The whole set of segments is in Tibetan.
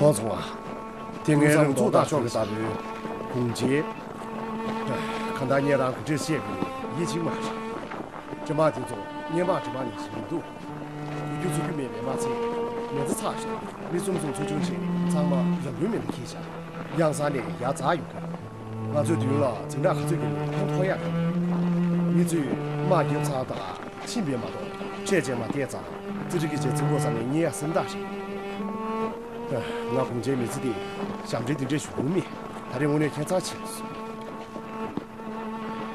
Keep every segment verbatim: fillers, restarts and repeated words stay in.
ཁོང་ཚོ་ང་། དེ་ངའི་རང་ཚུགས་ལྟ་ཕྱོགས་ཀྱི་ལྟ་བུའི་གུང་རྗེས། གང་ལྟར་ངས་རང་གི་འདྲེ་བཤད་པའི་ཡིད་ཆེས་མ་རེད། དྲི་མ་དེ་ཚོ་སྔོན་མ་དྲི་མ་ནས་ཞིག་མི་འདུག་འགུལ་རྒྱུ་ཚུགས་རྒྱུ་མེད་པའི་མ་ཚད། མེ་མཚོ་ཚགས་ཤིང་མི་གསུམ་གསུམ་ཚོ་ཆུང་ཆེ་ཚང་མ་རང་འགུལ་མེད་པར་འཁྱེར་བཞག་ཡང་ས་ནས་ཡར་འཛེགས་ཡོང་གི། ང་ཚོའི་མདུན་ལ་འཛིང་རགས་ག་ཚོད་ཀྱི་མེད་ཁོང་ཐོར་ཡག་གི། མི་ཚོས་དམག་རྒྱབ་ཚར་དང་ཕྱིན་པས་མ་གཏོགས་ཁྲལ་བཅད་མ་བལྟས་ཙང་ཙི་ཏྲི་གི་རྗེས་འཛིང་གོ་ས་ནས་རྙེད་ཡག་སེམས་ཐག་རེད། ང་གུང་ཁྲན་མི་ཚེ་འདི་ཞབས་འདྲེན་འདི་འདྲས་ཞུ་མྱོང་མེད། ད་རེས་དངོས་གནས་ཁྱད་མཚར་ཆེ་སོང་།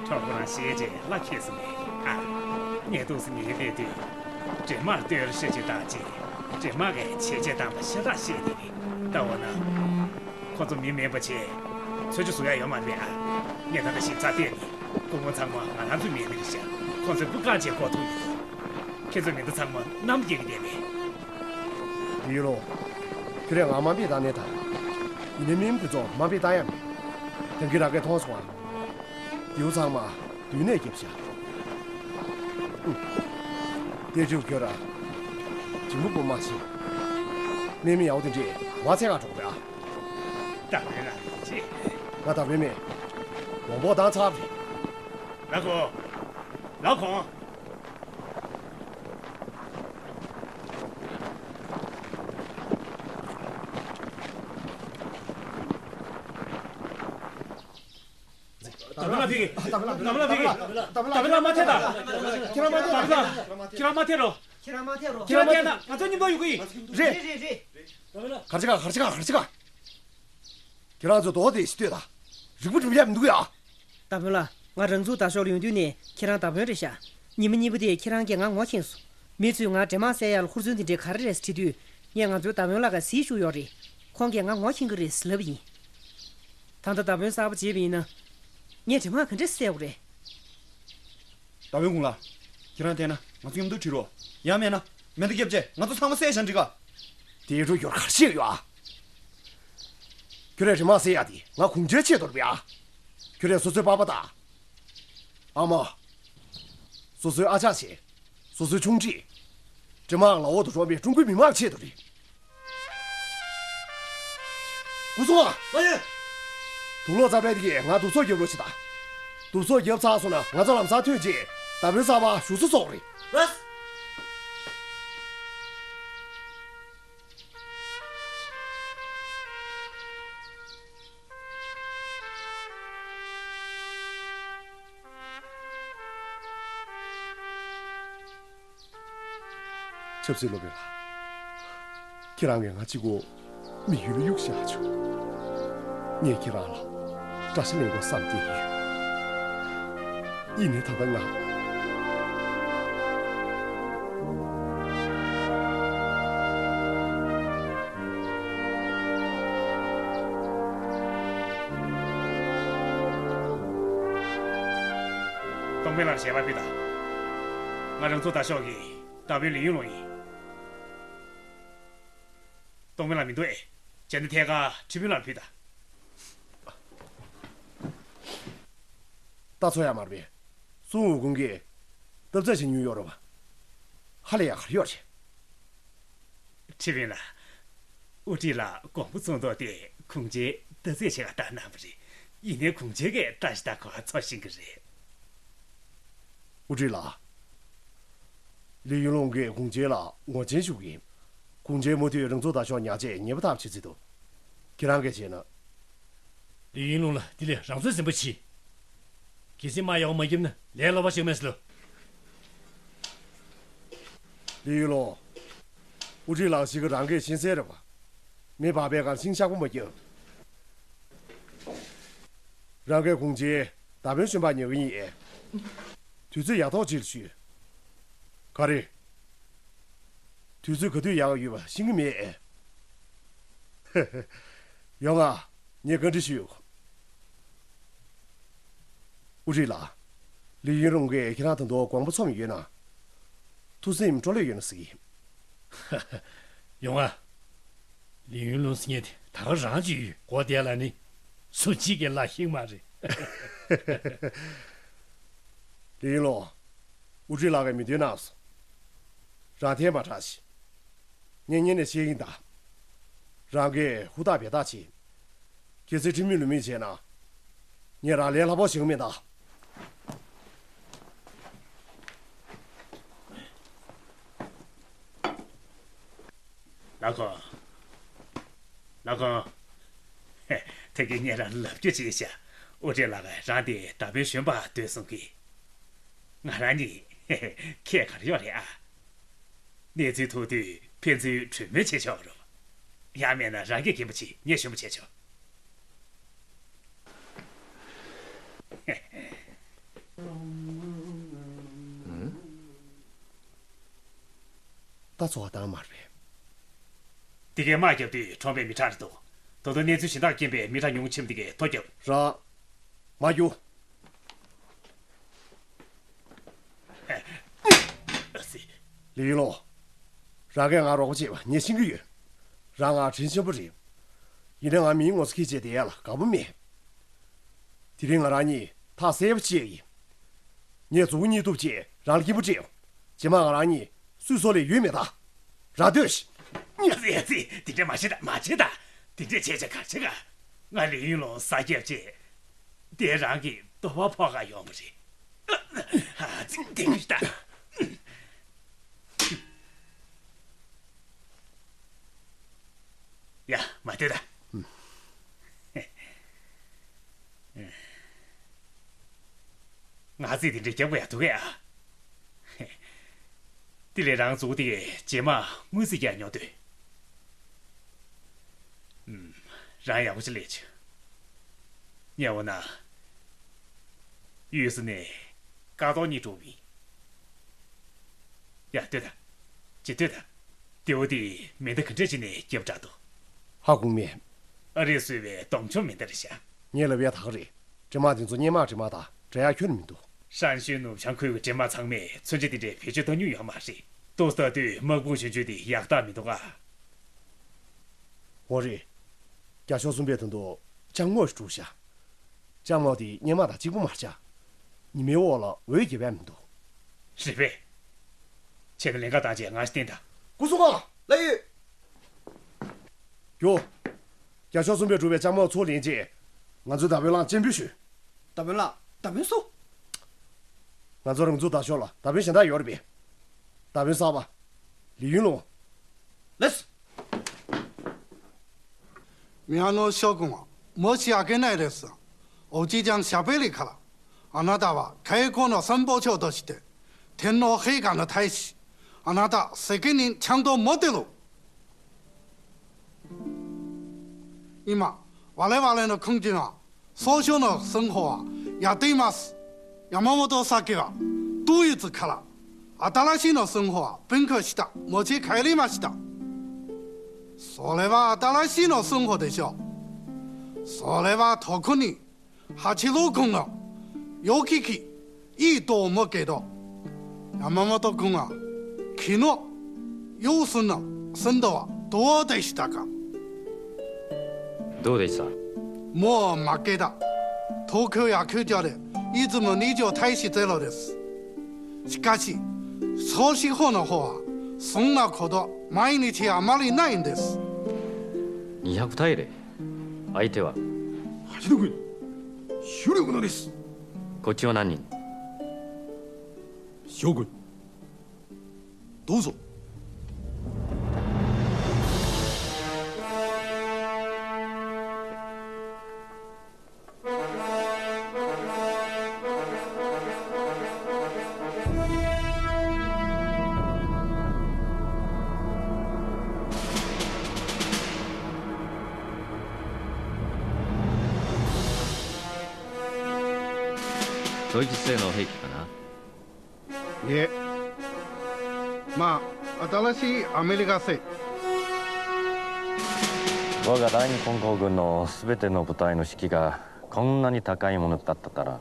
གྲོགས་པོ་རང་ཤེས་བྱས་ལ་ཁྱེད་སུ་མེད་ཨ། ངས་ཏོག་ཙམ་ཉིན་བསྡད་དུས། འདྲེ་དམག་ལྟོས་ཤ་ཅིག་བཏང་རྗེས། འདྲེ་དམག་གིས་བྱས་རྗེས་བཏང་པ་ཤ་སྟག་ཤེས་ནི་རེད། ད་འོ་ན། ཁོ་ཚོ་མི་མེད་པ་བྱས། ཚོད་ཅིག་བཟོ་ཡ་ཡོད་མ་རེད་ཨ། ངས་ད་ལྟ་ཞིབ་ཚགས་བལྟས་ནས་སྐུ་ངོ་ཚང་མ་ང་རང་ཚོའི་མི་རེད་ཤག་ཁོ་ཚོས་སྐུ་བཀག་བྱས་སྐོར་ཐུག་ཡོད། ཁྱེད་ཚོས་མི་འདི་ཚང་མ་གནམ་སྐྱེལ་གི་བསྡད་པས། ཡིན་ལོ། ཁྱོད་རས་ང་དམའ་འབེབས་བཏང་ནས་ད། ཡིན་ནའི་མི་དེ་ཚོ་དམའ་འབེབས་བཏང་ཡ་མེད། དེང་གི་ར་སྐད་མཐོང་སོང་ཨ། རྡེའུ་ཚང་མ་མདུན་ནས་རྒྱབ་བཞག་དེ་ཁྱོད་ཁྱོད་ར། འཇིམ་པོ་པོ་མ་བྱེད། མི་མི་ཡག་པོ་དེ་འདྲས་ང་ཚད་ཁ་གྲོགས་པས་ཨ། ད་བོད་ལ་ཅི། ང་ད་བོད་མེད། ལོང་བོ་བཏང་ཚར་རེད། ལ་གོ། ལ་གོང་། ད་བོད་ལ་ཕེབས་ཀྱི། ད་བོད་ལ་ཕེབས་ཀྱི། ད་བོད་ལ་མ་ཐེ་ད། ཁྱེད་རང་མ་ཐེ་ད། ཁྱེད་རང་མ་ཐེ་རོ། ཁྱེད་རང་མ་ཐེ་རོ། ཁྱེད་རང་ཐེ་ན་ང་ཚོ་མཉམ་དུ་ཡོང་གི་ཡིན། རེད། རེད་རེད་རེད། གར་ཅི་ག་གར་ཅི་ག་གར་ཅི་ག་ཁྱེད་རང་ཚོ་རྡོ་དེ་ཞིག་ལྟོས་དང་། རིག་པ་སྒྲུབ་ཡ་མི་འདུག་ཡ། ད་བོན་ལགས། ང་རང་ཚོའི་མདའ་ཤོག་ལ་ཡོང་དུས་ནས་ཁྱེད་རང་མདའ་བོན་རེད་ཤག་ཉི་མ་གཉིས་པ་དེ་ཁྱེད་རང་གིས་ང་ངོ་མཁྱེན་སོང་། མི་ཚོས་ང་འདྲེ་དམག་བསད་ཡ་ལ་ཧུར་བརྩོན་དེ་འདྲས་ག་རེ་རེད་ཟེར་དྲིས་དུས། ངས་ང་ཚོའི་མདའ་བོན་ལགས་ཀ་གཟིགས་བཞུགས་ཡོད་རེད། ཁོང་གིས་ང་ངོ་མཁྱེན་གི་རེད་ཟེར་ལབ་ཡིན། ད་ལྟ་མདའ་བོན་གསར་པ་བརྗེས་པ་ཡིན་ན། ངས་འདྲེ་དམག་ག་འདྲས་བསད་དགོས་རེད། ཟླ་བའི་གུང་ལ། ཁྱེད་རང་བལྟས་ན་ང་ཚོ་མཉམ་དུ་ཁྲིད་རོགས། ཡང་མེད་ན་མེ་མདའ་རྒྱབ་རྗེས་ང་ཚོ་ཚང་མ་བསད་བཞག་འགྲིག་ག་དེའི་འགྲོ་ཡོར་གར་ཤེས་ཡོད་ཨ། ཁྱོད་རས་རི་མ་བསད་ཡ་དེ་ང་གུང་ཁྲན་ཆེད་དོར་བའི་ཨ། ཁྱོད་རས་སོ་སོའི་པ་པ་དང་། ཨ་མ། སོ་སོའི་ཨ་ཅག་བྱས། སོ་སོའི་ཆུང་འདྲིས། འདྲེ་དམག་ལ་འོག་ཏུ་འགྲོ་བའི་ཀྲུང་གོའི་མི་དམངས་ཆེད་དུ་རེད། སྐུ་སྲུང་ཨ། ལགས་ཡོད། དུག་ལོག་རྩ་བའི་དེ་གས་ང་དུག་ཚོགས་རྒྱབ་རོགས་བྱེད་དང་། དུག་ཚོགས་རྒྱབ་ཚར་སོང་ན་ང་ཚོ་ལམ་སང་ཐོན་རྗེས་མདའ་དཔོན་གསར་པ་བཞུགས་སུ་གསོག་རེད། ལགས། ཆབ་སྲིད་སློབ་དཔོན་ལགས། ཁྱེད་རང་གིས་ང་གཅིག་པོ་མི་ཡུལ་ལ་གཡུགས་བཞག་བྱུང་། ངས་ཁྱེད་རང་ལ་དགྲ་ཤ་ལེན་དགོས་བསམ་བསྡད་ཡོད། ཡིན་ནའི་ད་ལྟ་ང་། སྟོང་དཔོན་ལགས་ཞལ་པར་ཕུལ་དང་། ང་རང་ཚོ་མདའ་ཤོག་གི་མདའ་དཔོན་ལི་ཡུན་ལུང་ཡིན། སྟོང་དཔོན་ལགས་མི་འདུག་ཨེ། བྱས་ན་ཐད་ཀར་ཁྲི་དཔོན་ལགས་ལ་ཕུལ་དང་། ད་ཚོ་ཡ་མར་པས། སུང་ཝུ་ཀུང་གིས་སྟབས་རྩ་བྱེད་མྱོང་ཡོད་རེད་པ། ཧ་ལས་ཡག་ག་རེ་ཡོད་རེད། ཁྲི་དཔོན་ལགས། དབུ་ཁྲིད་ལགས་དགོངས་པ་རྫོགས་མདོག་དེ་གུང་ཁྲན་སྟབས་རྩེད་བྱེད་ག་བཏང་གནང་བ་རེད། ཡིན་ནའི་གུང་ཁྲན་གྱིས་བཀྲ་ཤིས་དང་གོ་བ་འཚོལ་བཞིན་གྱི་རེད། དབུ་ཁྲིད་ལགས། ལི་ཡུན་ལུང་གིས་གུང་ཁྲན་ལ་ངོ་ཆེན་ཞུ་གི་ཡིན། གུང་ཁྲན་མུ་མཐུད་རང་ཚོ་མདའ་ཤོག་ཉར་ཆེད་ཉེས་པ་ཐག་བྱེད་རྩིས་འདུག་ཁྱེད་རང་གིས་བྱས་ན། ལི་ཡུན་ལུང་ལགས་དེ་ལས་རང་ཚོད་ཟིན་པ་གྱིས། གལ་སྲིད་དམག་ཡག་པོ་མ་བརྒྱབ་ན་ལས་སླ་པོ་ཞིག་མེད་ཟེར་ལོ། ལི་ཡུན་ལུང་། དབུ་ཁྲིད་ལགས་ཤིག་གི་རང་གིས་ཤེས་གསལ་རེད་པ། མི་སྦག་པའི་སྒང་ཤིང་ཤག་པོ་མ་བརྒྱབ། རང་གིས་གུང་ཁྲན་མདའ་དཔོན་གཞོན་པ་ཉོ་གི་ཡིན་ཨེ། དུས་ཚོད་ཡག་ཐོག་ཅིག་ལ་ཞུས། ག་རེ། དུས་ཚོད་ག་དུས་ཡག་ཡོད་པ་ཤེས་ཀྱི་མེད་ཨེ། ཡོང་ང་། ངས་བཀའ་འདྲི་ཞུ། དབུ་ཁྲིད་ལགས། ལི་ཡུན་ལུང་གིས་ཁྱེད་རང་ད་དུང་དགོངས་པ་ཚོམས་ཡོད་ན། ཐུགས་སེམས་སྤྲོ་ལོས་ཡོད་ན་ཟེར་གྱི་ཡིན། ཡོང་ང་། ལི་ཡུན་ལུང་ཟེར་མཁན་དེ་ད་ག་རང་ཅིག་ཡོད་གོ་བསྡད་ལ་ནི། སུ་གཅིག་གིས་ལ་ཤེས་མ་རེད། ལི་ཡུན་ལུང་། དབུ་ཁྲིད་ལགས་ཀྱིས་མི་འདོན་གནང་སོང་། རང་འཐེན་མ་དྲགས་ཤིག་ངས་སྔོན་ནས་བཤད་ཀྱིན་གདའ། རང་གིས་ཧུར་ཐག་འབད་ཐག་བྱེད། གལ་སྲིད་ཁྲིམས་མེད་ལུགས་མེད་བྱས་ན། ངས་རང་ལས་སླ་པོ་ཞིག་མིན་ད། ལགས་ཁོང་། ལགས་ཁོང་། ཧེ། ད་གིན་ངས་རང་ལབ་རྒྱུ་ཅིག་བཤད། དབུ་ཁྲིད་ལགས་ཀྱིས་རང་དེ་མདའ་དཔོན་གཞོན་པ་འདོད་གསུང་གི། ང་རང་གཉིས། ཧེ་ཧེ། ཁྱད་ག་རེ་ཡོད་རེད་ཨ། གནས་ཚུལ་ཐུག་དུས་ཕན་ཚུན་གྲོས་མོལ་བྱེད་ཆོག་རུང་། ཡང་མིན་ན་རང་གིས་རྒན་པོ་བྱེད། ངས་གཞོན་པོ་བྱས་ཆོག། ད་འཚོ་བ་བཏང་མ་རེད། དེ་གའི་དམག་རྒྱབ་དུས་གྲོངས་པའི་མི་ཁྲག་རེད་འདུག་ད་དུང་གནས་ཚུལ་གཞན་དག་རྐྱེན་པས་མི་ཁྲག་ཉུང་ཕྱིན། དེ་གའི་ཐོ་རྒྱབ། རང་། མ་རྒྱུག་ཨ་ཙི། ལི་ཡུན་ལུང་། རང་གིས་ང་རོགས་པ་བྱས་པ་ངས་ཤེས་ཀྱི་ཡོད། རང་ང་དྲིན་ཆེན་པོ་རེད། ཡིན་ན་ང་མིའི་ངོ་ཚ་ཁྱེར་བྱས་བསྡད་ཡ་ལ་དགའ་པོ་མེད། དེ་རིང་ང་རང་གཉིས་ཐག་སེལ་བ་བྱེད་ཡ་ཡིན། ངས་མཛུབ་གུ་གཉིས་གཏུབ་བྱས་རང་ལ་སྐྱིད་པོ་སྤྲད་ཡོང་། རྗེས་མ་ང་རང་གཉིས་སུས་སོ་ལས་ཡོད་མེད་ད། ར་སྡོད་ཤིག་ཨ་ཙི་ཨ་ཙི། དེ་འདྲ་མ་བྱེད་ད། མ་བྱེད་ད། དེ་འདྲ་བྱས་བྱས་ག་བྱེད་ག་ང་ལི་ཡུན་ལུང་ས་རྒྱབ་བྱས། དེ་རང་གི་ལྟོ་བ་ཕོག་ག་ཡོང་བ་རེད། ཨ་ཙི། དེ་འདྲ་ད། ཡ། མ་སྡོད་ད། ང་ཚོས་དེ་འདྲའི་རྒྱབ་དགོས་ཡ་འདུག་གས་ཨ། དེ་ལས་རང་གཟུགས་དེ་རྗེས་མ་དངུལ་རྩིས་རྒྱག་མྱོང་དུས། ཨུམ། རང་ཡག་པོ་ཅིག་ལས་བྱོས། ཉལ་བ་ན། གཡུལ་ས་ནས་ཀ་ཏོག་གཉིས་འགྲོ་བ་ཡིན། ཡ། ལྟོས་དང་། ཅི། ལྟོས་དང་། ལྟེའུ་དེ་མེ་མདའ་ག་འདྲ་བྱས་ནས་བརྒྱབ་དྲགས་འདུག་ཧ་གོ་མེད། ཨ་རིས་བཟོས་པའི་སྡོང་ཆུང་མེ་མདའ་རེད་ཤག་ངས་ལབ་ཡ་ད་ག་རེད། འདྲེ་དམག་དེ་ཚོ་སྔོན་མ་འདྲེ་དམག་དང་འདྲ་ཡ་ཁྱོན་ནས་མི་འདུག་ཧྲན་ཤུན་ནུབ་བྱང་ཁུལ་གྱི་འདྲེ་དམག་ཚང་མས་མཚོན་ཆ་དེ་འདྲའི་བེད་སྤྱོད་གཏོང་མྱོང་ཡོད་མ་རེད། ཏོག་ཙམ་ལྟ་དུས་དམག་དཔུང་གཞོན་ཆུང་དེ་ཡག་རྟགས་མི་འདུག་ག་འོ་རེད། རྒྱ་ཤོག་གསུམ་པས་ད་དུང་ལྕགས་རྔོག་ཞིག་བསྒྲུགས་ཤག་ལྕགས་རྔོག་དེ་སྔོན་མ་དང་གཅིག་པ་མ་རེད་ཤག་ཉི་མའི་འོག་ལ་འོད་རྒྱབ་ཡ་མི་འདུག་རེད་པས། བྱས་ན་ལེན་ཁ་བཏང་རྗེས་ང་ཞིག་བསྟན་དང་། སྐུ་སྲུང་ཨ། ལགས་ཡོད། རྒྱུགས། རྒྱ་ཤོག་གསུམ་པས་བསྒྲུབས་པའི་ལྕགས་རྔོག་ཚུར་ལེན་རྗེས། ང་ཚོའི་མདའ་དཔོན་ལ་སྤྱན་འབུལ་ཞུ། མདའ་དཔོན་ལ། མདའ་དཔོན་སུ། ང་ཚོ་རང་ཚོའི་མདའ་ཤོག་ལ་མདའ་དཔོན་གཞན་དག་ཡོད་རེད་པས། མདའ་དཔོན་གསར་པ། ལི་ཡུན་ལུང་། ལགས། 宮野将軍は申し訳ないです。おじいちゃんしゃべりから、あなたは海軍の参謀長として、天皇陛下の大使、あなた責任ちゃんと持ってる。今、我々の軍人は 装飾の作法はやっています。山本さんはドイツから新しいの作法は勉強して持ち帰りました。それは新しいの作法でしょう。それは特に八郎君が良ききいいと思うけど、山本君は昨日、用水の鮮度はどうでしたか？どうでした？もう負けだ。東京野球場でいつも二条大使ゼロです。しかし、少子法の方は、そんなこと毎日あまりないんです。二百対零。相手は？橋野君、主力のです。こっちは何人？将軍、どうぞ。 ドイツ製の兵器かな？ いえ。まあ、新しいアメリカ製。我が第二混合軍の全ての部隊の士気がこんなに高いものだったなら、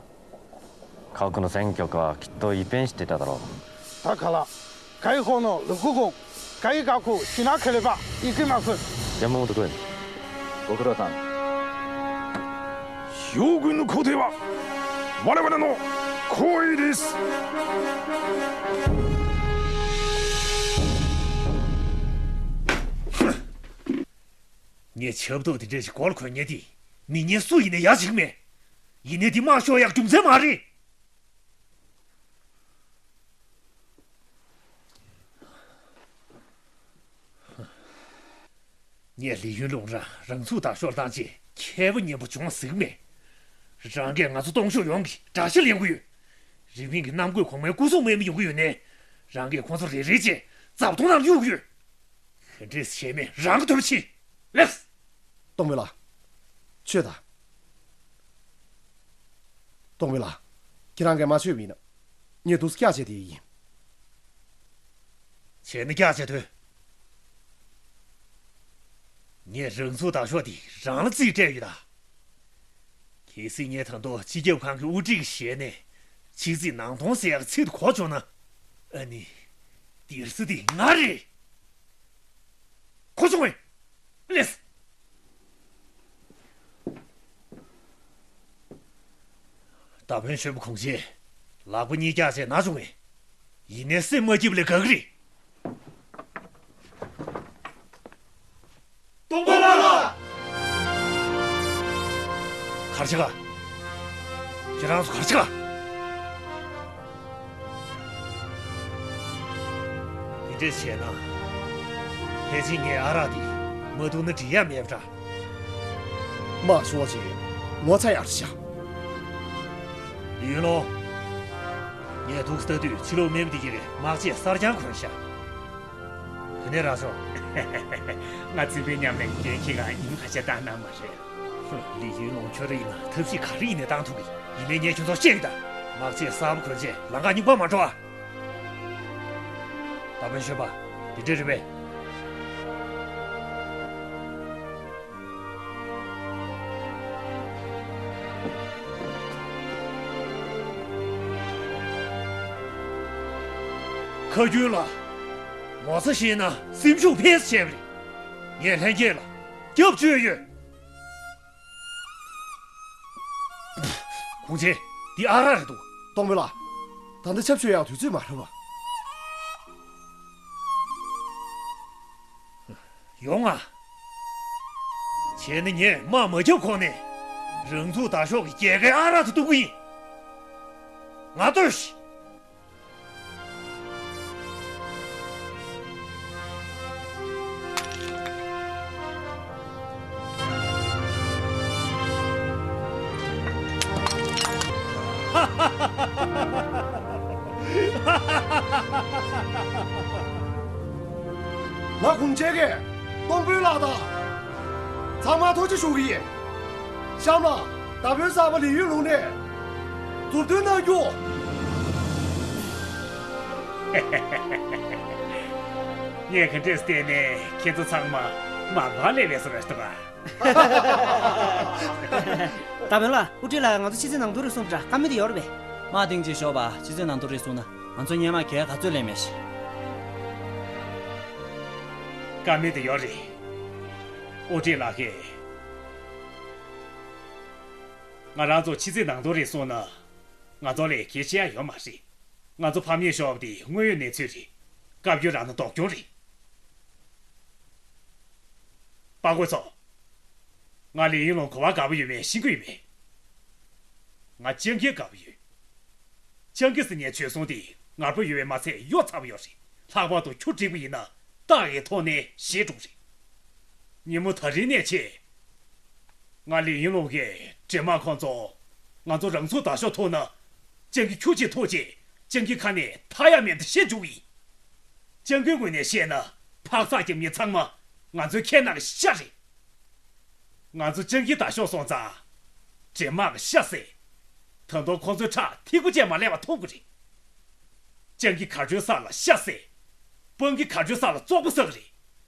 過去の選曲はきっと一変していただろう。だから、解放の陸軍改革しなければいけません。山本君。ご苦労さん。将軍の皇帝は我々の後衛です。ངས་ཆབ་ཏོག་དེ་འདྲ་ཞིག་མགོ་ལ་གོན་མཁན་དེ་མི་ངན་སུ་ཡིན་ན་ཡ་བྱེད་ཀྱི་མེད། ཡིན་ནའི་དེ་དམག་ཤོར་ཡག་རྒྱུ་མཚན་མ་རེད། ངས་ལི་ཡུན་ལུང་རང་རང་ཚུགས་དང་ཤོར་སྟངས་ཅིག་མཁས་པོ་ཉན་པོ་བྱུང་ཟིག་མེད། རང་གིས་ང་ཚོ་སྟོང་ཤོག་ཡོངས་ཀྱི་དགྲ་ཤ་ལེན་གི་ཡོད། རི་པིན་གྱི་གནམ་བསྐོས་གོང་མའི་སྐུ་སྲུང་མེད་མི་ཡོང་གི་ཡོད་ནས། རང་གིས་ཁོང་ཚོ་རེ་རེ་བྱས་རྩབ་ཐོང་ནང་གཡུག་གི་ཡོད། ག་འདྲས་བྱས་མེད་རང་གི་དོན་བྱེད། ལེགས། སྟོང་དཔོན་ལགས། ཆོས་དང་། སྟོང་དཔོན་ལགས། ཁྱེད་རང་གིས་མ་ཆོས་མིན་ན། ངས་འདུག་སྐྱག་བྱས་དེ་ཡིན། བྱས་ན་སྐྱག་བྱས་དོན། ངས་རང་ཚུགས་དང་ཤོག་དེ་རང་ལ་རྩིས་སྤྲད་ཡོད་ད། གལ་སྲིད་ངས་ད་དུང་སྤྱི་ཁྱབ་ཁང་གི་དབུ་ཁྲིད་ཀྱི་ཞལ་ནས་ཕྱི་རྩིས་ནང་གཏོང་ཟེར་ཡག་ཚིག་དེ་གོ་བྱུང་ན། ཨ་ནི། སྡིར་ས་དེ་ང་རེད། གོ་སོང་ངས། ལེས། མདའ་དཔོན་གཞོན་པ་གུང་ཆེན། ལག་པ་གཉིས་བཀྱག་བྱས་ན་བྱུང་ངས། ཡིན་ནའི་སེམས་མ་སྐྱིད་པ་ལས་དགའ་གི་རེད། སྟོང་པ་ལགས། གར་ཆག་ག་ཁྱེད་རང་ཚོ་གར་ཆག་ག་འདི་འདྲས་བྱས་ན། ཕལ་ཆེར་ངས་ཨ་རག་འདི་མ་བཏུང་ན་འགྲིག་ཡ་མེད་པ་འདྲ། དམག་ཤོར་བ་ཅིག་ངོ་ཚ་ཡག་རེད་ཤག་ལི་ཡུན་ལུང་། ངས་འདུག་ལྟ་དུས་ཕྱི་ལོགས་སྨན་པ་འདི་གིས་དམག་ཆས་གསར་རྐྱང་གོན་ཤག་དེ་ནས་རག་ཆོག་ང་ཚེ་འཕེལ་མཉམ་ལས་འགན་འཁྱེར་ག་ཉིན་ཁ་ཤས་བཏང་གནང་མ་རེད། ཧུམ། ལི་ཡུན་ལུང་ཁྱོད་ར་ཡིན་ན་ཐབས་ཤེས་ག་རེ་ཡིན་ནའི་བཏང་ཐུབ་གི། ཡིན་ནའི་ངས་ཁྱོད་ཚོར་བཤད་ཡོད་ད། དམག་ཆས་གསར་པ་གོན་བྱས་ལམ་ཁ་རྙོག་པ་མ་འགྲོ་ཨ། མདའ་དཔོན་གཞོན་པ། འདི་འདྲས་རེད་པས། ཁ་རྒྱུན་ལ། ངོ་ཚ་ཤེས་ན་སེམས་ཤུགས་འཕེལ་ཟེར་བྱས་པ་རེད། ངས་ལྷན་རྒྱས་ལ་སྐྱབས་བཅོལ་ཡོད། གུང་ཆེན། འདི་ཨ་རག་རེད་འདུག་སྟོང་དཔོན་ལགས། ད་ལྟ་ཆབ་ཆོས་ཡག་དུས་ཚོད་མ་རེད་པ། ཡོང་ང་། བྱས་ན་ངས་དམག་མ་བརྒྱབ་གོང་ནས། རང་ཚུགས་དང་ཤོག་གི་རྒྱལ་ཁའི་ཨ་རག་དེ་བཏུང་གི་ཡིན། ང་ལྟོས་ཤིག་ང་གུང་ཆེན་གྱིས་སྟོང་དཔོན་ལགས་དང་། ཚང་མར་ཐུགས་རྗེ་ཞུ་གི་ཡིན། གཤམ་ལ་མདའ་དཔོན་གསར་པ་ལི་ཡུན་ལུང་ནས་མཛུབ་སྟོན་གནང་རྒྱུ། ངས་ག་འདྲས་བལྟས་ནའི་ཁྱེད་ཚོ་ཚང་མ་མང་མང་ལས་ལས་སོ་རེད་འདུག་ག་མདའ་དཔོན་ལགས། དབུ་ཁྲིད་ལགས་ང་ཚོ་ཕྱི་གསལ་ནང་དུ་རེད་གསུངས་པ་འདྲ། ཀ་མེད་དུ་ཡོད་རེད་པས། དམག་སྟེང་ཅིག་ཤོག་པ། ཕྱི་གསལ་ནང་དུ་རེད་གསུངས་ན་ང་ཚོ་སྔོན་མ་གས་ག་ཚོད་ལེན་མེད་ཤི། ཀ་མེད་དུ་ཡོད་རེད། དབུ་ཁྲིད་ལགས་ཀྱིས། ང་རང་ཚོ་ཕྱི་གསལ་ནང་དུ་རེད་གསུངས་ན། ང་ཚོ་ལས་གལ་ཆེ་ཡ་ཡོད་མ་རེད། ང་ཚོ་ཕམ་ཉེས་ཤོར་བ་དེ་དངོས་ཡོད་གནས་ཚུལ་རེད། བཀའ་བཀྱོན་རག་ན་ལྡོག་སྐྱོན་རེད། དཔའ་རྒོད་ཚོ། ང་ལི་ཡུན་ལུང་ག་པར་དགའ་པོ་ཡོད་མེད་ཤེས་ཀྱི་ཡོད་མེད། ང་སྤྱང་ཀི་དགའ་པོ་ཡོད། སྤྱང་ཀི་ཟེར་ཉན་བྱོལ་སོང་དེ་ངར་པོ་ཡོད་པས་མ་ཚད་གཡོ་ཚ་པོ་ཡོད་རེད། ལྷག་པར་དུ་ཁྱུ་འགྲིག་པ་ཡིན་ན་སྟག་གི་ཐོག་ནས་གཞིས་གྲོང་རེད། ཉིན་མོ་ད་རིང་ནས་བྱས། ང་ལི་ཡུན་ལུང་གིས་འདྲེ་དམག་ཁོང་ཚོ་ང་ཚོ་རང་ཚུགས་དང་ཤོག་ཐུག་ན། སྤྱང་ཀི་ཁྱུ་གཅིག་ཐུག་རྗེས་སྤྱང་ཀི་ཁ་ནས་ཐར་ཡ་མེད་འདི་བཤད་འཇུག་ཡིན། སྤྱང་ཀིའི་ངོས་ནས་བཤད་ན་འཕག་འཚག་རྒྱབ་མཁན་ཚང་མ་ང་ཚོའི་ཁའི་ནང་གི་ཤ་རེད། ང་ཚོ་སྤྱང་ཀི་དང་ཤོག་སོང་ཙང་། འདྲེ་དམག་གི་ཤ་ཟས། ད་དུང་ཁོང་ཚོའི་ཁྲག་ཐིགས་པོ་བཅས་མ་ལས་པ་འཐུང་གི་རེད། སྤྱང་ཀི་གར་བྱོན་ས་ལ་ཤ་ཟས། སྤང་ཀི་གར་བྱོན་ས་ལ་བཙོག་པ་ཟ་གི་རེད།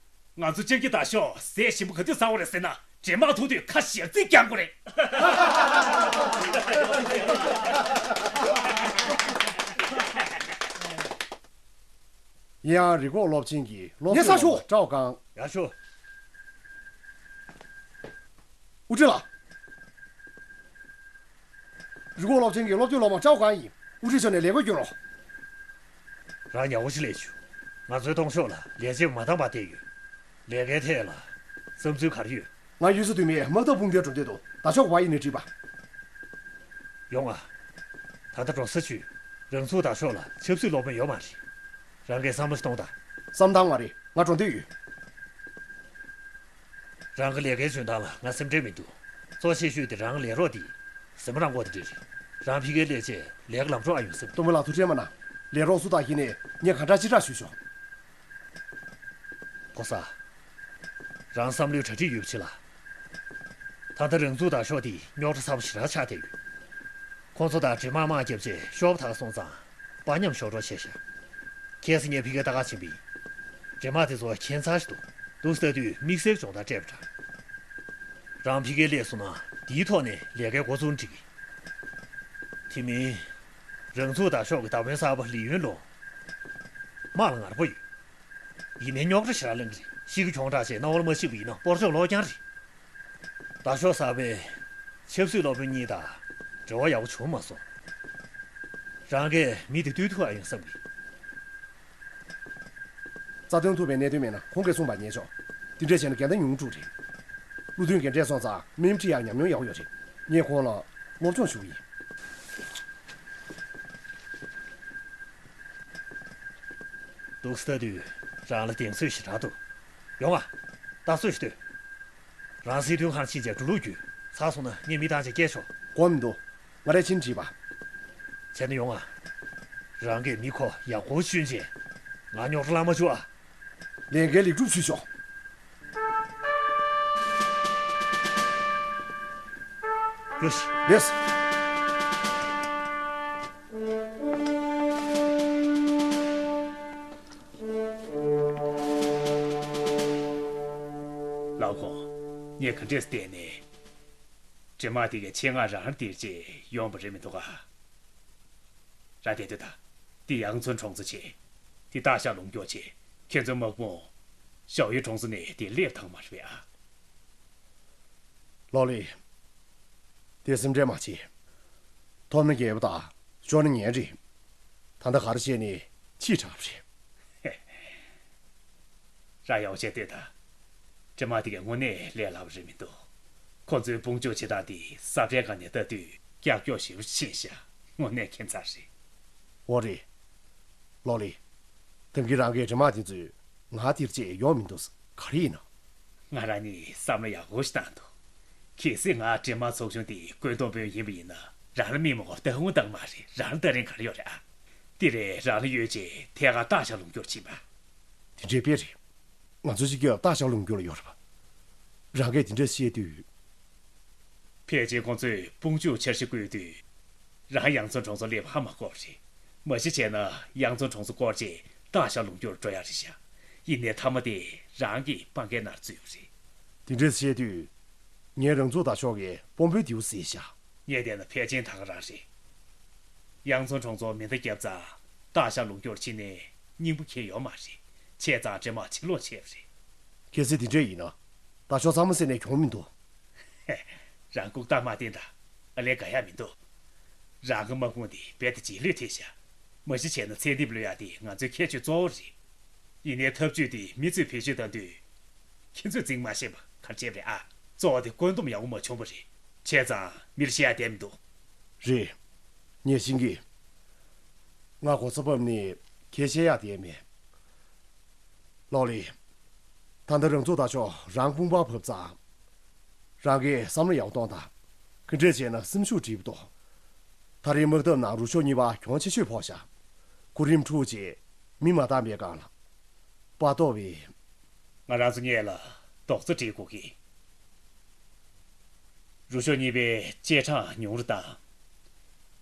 ང་ཚོ་སྤྱང་ཀི་དང་ཤོག་ཟས་ཞིམ་པོ་ག་དུས་ཟ་བ་རེད་ཟེར་ན་འདྲེ་དམག་ཐུག་དུས་ཁ་ཞེ་རྩིས་རྒྱག་དགོས་རེད། ཡང་རི་ཁོག་སློབ་ཆེན་གྱི་སློབ་ཉེ་ས་ཤོག་སྤྲོ་གང་། ཡ་ཤོ། དབུ་ཁྲིད་ལགས། རི་ཁོག་སློབ་ཆེན་གྱི་སློབ་སྟོན་སློབ་མ་ཀྲའོ་ཀང་ཡིན། དབུ་ཁྲིད་མཆོག་ནས་ལས་བགོས་སྐྱོན་རོགས། རང་ཡག་པོ་ཞིག་ལས་ཞུ། ང་ཚོའི་ཏོང་ཤོག་ལ་ལས་བྱེད་མ་འདང་བ་བསྡད་ཡོད། ལས་ཀའི་ཐད་ལ་བསམ་ཚུལ་ག་རེ་ཡོད། ང་གཡུལ་ས་སྟོད་སྨད་དམག་འཐབ་དཔུང་སྡེར་འགྲོ་འདོད་འདུག་ད་ཕྱོགས་བ་ཡིན་ནས་དྲིས་པ། ཡོང་ང་། ད་ལྟ་འབྲོང་ས་ཆུས་རང་ཚུགས་ད་ཕྱོགས་ལ་ཆབ་སྲིད་སློབ་དཔོན་ཡོད་མ་རེད། རང་གིས་བསམ་བློ་ཞིག་གཏོང་དང་། བསམ་སྟངས་མ་རེད། ང་འགྲོ་འདོད་ཡོད། རང་གི་ལས་ཀའི་འཇོན་ཐང་ལ་ང་སེམས་ཁྲལ་མི་འདུག་གཙོ་ཆེ་ཤོས་དེ་རང་ལས་རོགས་དེ་སེམས་རང་མགོ་དེ་འདྲ་རེད། རང་ཕ་གིར་སླེབས་རྗེས་ལས་ཀ་ལམ་འགྲོ་ཨ་ཡོང་སེམས། སྟོན་པ་ལགས་ཐུགས་ཁྲལ་མ་གནང་། ལས་རོགས་སུ་དང་ཡིན་ནས་ངས་ག་འདྲ་ཅི་དྲག་ཞུས་ཆོག་ཕོ་གསར། རང་བསམ་བློའི་གྲ་སྒྲིག་ཡོད་པ་བྱེད་ལ། ད་ལྟ་རང་ཚུགས་དང་ཤོག་དེ་རྙོག་དྲ་ཚ་པོ་ཞེ་དྲག་ཆགས་བསྡད་ཡོད། ཁོང་ཚོ་དང་འདྲེ་དམག་དམག་རྒྱབ་རྗེས་ཤོག་བུ་དག་སོང་ཙང་དཔའ་ཉམས་ཤོར་འགྲོ་ཆེ་ཤག་ཁྱེད་ཚོ་ངས་ཕ་གིར་ལྟ་ག་ཕྱིན་པ་ཡིན། འདྲེ་དམག་དེ་ཚོ་ཁྱད་མཚར་ཞིག་འདུག་འདུག་ལྟ་དུས་དམིགས་བསལ་སྦྱོང་བརྡར་སྤྲད་པ་འདྲ། རང་ཕ་གིར་སླེབས་སོང་ན་དེའི་ཐོག་ནས་ལས་ཀའི་འགོ་བཙུགས་ན་འགྲིག་གི། དེ་མིན། རང་ཚུགས་དང་ཤོག་གི་བདག་དཔོན་གསར་པ་ལི་ཡུན་ལུང་། དམག་ལ་ངར་པོ་ཡོད། ཡིན་ནའི་རྙོག་དྲ་ཞེ་དྲག་ལངས་ཀྱི་རེད། གཤིས་ཀ་གྱོང་དྲགས་བྱས་རྣ་བ་ལ་མ་ཤེས་པ་ཡིན་ན་སྤོར་ཆོག་ལོག་རྐྱང་རེད། ད་ཤོག་གསར་པས་ཆབ་སྲིད་སློབ་དཔོན་གཉིས་དང་འབྲེལ་བ་ཡག་པོ་བྱུང་མ་སོང་། རང་གིས་མི་དེ་བཏུལ་ཐུབ་ཨ་ཡོང་བསམ་གི། རྩ་དོན་ཐུག་པའི་གནད་དོན་མེད་ན་ཁོང་གིས་གསུངས་པ་ཉན་ཆོག་དེ་འདྲས་བྱས་ན་འགལ་ཟླ་ཉུང་འགྲོ་རེད། བློ་མཐུན་གྱིས་འདྲས་སོང་ཙང་མི་ཁྲིད་ཡག་ཉམས་མྱོང་ཡག་པོ་ཡོད་རེད། ངས་ཁོང་ལ་སློབ་སྦྱོང་ཞུ་གི་ཡིན། འདུག་ལྟ་དུས་རང་ལ་གདེང་ཚོད་ཞེ་དྲག་འདུག་ཡོང་ང་། ད་གསོལ་ཞིག་ལྟོས། རང་སྲིད་དོན་ཁང་ཕྱིན་བྱས་འགྲོ་ལུགས་བརྒྱུད་ཚར་སོང་ན་ངས་མི་བཏང་བྱས་སྐད་ཆོག་དགོངས་མི་འདུག་ང་རས་ཕྱིན་དྲིས་པ། བྱས་ན་ཡོང་ང་། རང་གིས་མི་ཁོ་ཡག་པོ་བསྐྲུན་བྱས་ང་རྙོག་དྲ་ལངས་མ་བཅུག་ཨ། ལས་འགན་ལེགས་གྲུབ་ཞུས་ཆོག་ཡོ་ཤི། ལེས། ལའོ་ཁོང་། ངས་ག་འདྲས་བལྟས་ནས། འདྲེ་དམག་དེ་གའི་ཆེད་མངགས་རང་དེར་ཅེས་ཡོང་བ་རེད་མི་འདུག་ག་ར་དེ་དུས་ད། དེ་ཡང་ཚོ་གྲོང་ཚོ་ཆེ། དེ་སྟག་ཤར་ལུང་སྐྱོར་ཆེ། ཁྱེད་ཚོའི་དམག་དཔུང་། ཞའོ་ཡུའི་གྲོང་ཚོ་ནས་དེ་སླེབས་ཐང་མ་རེད་པས་ཨ། ལོ་ལི། དེ་སེམས་ཁྲལ་མ་བྱེད། ཐོབ་ན་རྒྱལ་པོ་དང་ཤོར་ན་ངན་རེད། ད་ལྟ་ག་རེ་བྱས་ནས་ཕྱིས་དྲགས་པ་རེད། ར་ཡག་བྱས་ལྟོས་ད། འདྲེ་དམག་དེ་གའི་དངོས་གནས་ལས་སླ་པོ་རེད་མི་འདུག་ཁོ་ཚོའི་དཔུང་འཇུག་བྱེད་སྟངས་དེ་ས་བཀྲའི་སྒང་ནས་ལྟ་དུས་ཀྱག་ཀྱོག་ཞེ་པོ་ཕྱིན་ཤག་དངོས་གནས་ཁྱད་མཚར་རེད། འོ་རེད། ལོ་ལི། དེང་གི་རང་གི་འདྲེ་དམག་དེ་ཚོས་ང་དེར་ཅེས་ཡོང་མི་འདུག་ག་རེ་ཡིན་ནམ། ང་རང་ནི་བསམ་བློ་ཡག་པོ་ཞིག་བཏང་འདུག་གལ་སྲིད་ང་འདྲེ་དམག་ཚོགས་ཆུང་དེའི་བཀོད་འདོམས་དཔོན་ཡིན་པ་ཡིན་ན་རང་ལ་མི་མང་པོ་ལྟ་སྐྱོང་བཏང་མ་རེད། རང་ལ་ལྟ་རིན་ག་རེ་ཡོད་རེད་ཨ། དེ་རེད། རང་ལ་ཡོད་ཅེས་ཐད་ཀར་སྟག་ཤར་ལུང་སྐྱོར་ཕྱིན་པ། དེ་འདྲའི་དཔེ་རེད། ང་ཚོའི་སྤྱི་ཁྱབ་སྟག་ཤར་ལུང་སྐྱོར་ལ་ཡོད་རེད་པ། རང་གིས་དེ་འདྲ་བཤད་དུས། ཕལ་ཆེར་ཁོང་ཚོས་དཔུང་འཇུག་འཆར་གཞི་བཀོད་དུས། རང་གཡང་འཛོམས་གྲོང་ཚོར་སླེབས་ཧ་མ་གོ་བ་རེད། མ་གཞི་བྱས་ན་གཡང་འཛོམས་གྲོང་ཚོ་སྐོར་བྱས་སྟག་ཤར་ལུང་སྐྱོར་འགྲོ་ཡག་རེད་ཤག་ཡིན་ནའི་མཐའ་མ་དེ་རང་གི་སྤང་ཁའི་ནང་འཛུལ་བ་རེད། དེ་འདྲ་བཤད་དུས། ངས་རང་ཚོ་དང་ཕྱོགས་ཀྱི་དཔོན་པོའི་མདེའུ་གཟིགས་ཤག་ངས་བལྟས་ན་ཕལ་ཆེན་ད་ག་རང་རེད། གཡང་འཛོམས་གྲོང་ཚོར་མེ་མདའ་བརྒྱབ་ཙང་སྟག་ཤར་ལུང་སྐྱོར་ཕྱིན་ནས་སྙིང་པོ་ཁེལ་ཡོད་མ་རེད། བྱས་ཙང་འདྲེ་དམག་ཕྱིར་ལོག་བྱས་པ་རེད། གལ་སྲིད་དེ་འདྲ་ཡིན་ན། ད་ཕྱོགས་ཚང་མ་བསད་ནས་གྱོང་མི་འདུག་ཧེ། རང་ལྐུགས་རྟགས་མ་བསྟན་དང་། ཨ་ལས་དགའ་ཡག་མི་འདུག་རང་གི་དམག་དཔུང་འདི་རྦད་དེ་རྗེས་ལུས་ཐེབས་ཤག་མ་གཞི་བྱས་ན་ཚེ་འདེབས་ལོས་ཡག་དེ་ང་ཚོའི་ཁྱད་ཆོས་གཙོ་བོ་རེད། ཡིན་ནའི་ཐབས་ཇུས་དེ་མི་ཚོས་བེད་སྤྱོད་བཏང་དུས། ཁྱེད་ཚོས་འཛིང་མ་ཤེས་པ་ག་རེ་བྱས་པ་རེད་ཨ། གཙོ་བོ་དེ་བཀོད་འདོམས་ཡག་པོ་མ་བྱུང་བ་རེད། བྱས་ཙང་མིར་བཤད་ཡག་བསྡད་མི་འདུག་རེད། ངས་ཤེས་ཀྱི། ང་གོ་ས་བབས་ནས་ཁྱེད་བཤད་ཡག་བསྡད་མེད། ལོ་ལི། ད་ལྟ་རང་ཚོ་ད་ཕྱོགས་རང་དཔུང་པ་བབས་ཙང་། རང་གིས་བསམ་བློ་ཡག་པོ་གཏོང་དང་། ག་འདྲས་བྱས་ན་སེམས་ཤུགས་འགྲིག་པ་འདུག་ད་རེས་དམག་འཐབ་ནང་རུ་ཤོག་གཉིས་པ་གྱོང་ཆེ་ཤོས་ཕོག་ཤག་གོ་རིམ་འཁྲུག་རྗེས་མི་མ་བཏང་པའི་སྒང་ལ། པ་ཏོ་བས། ང་རང་ཚོ་སྔོན་ལ་རྡོག་རྩ་སྒྲིལ་དགོས་ཀྱི། རུ་ཤོག་གཉིས་པའི་གཅེས་གྲངས་ཉུང་རུ་བཏང་།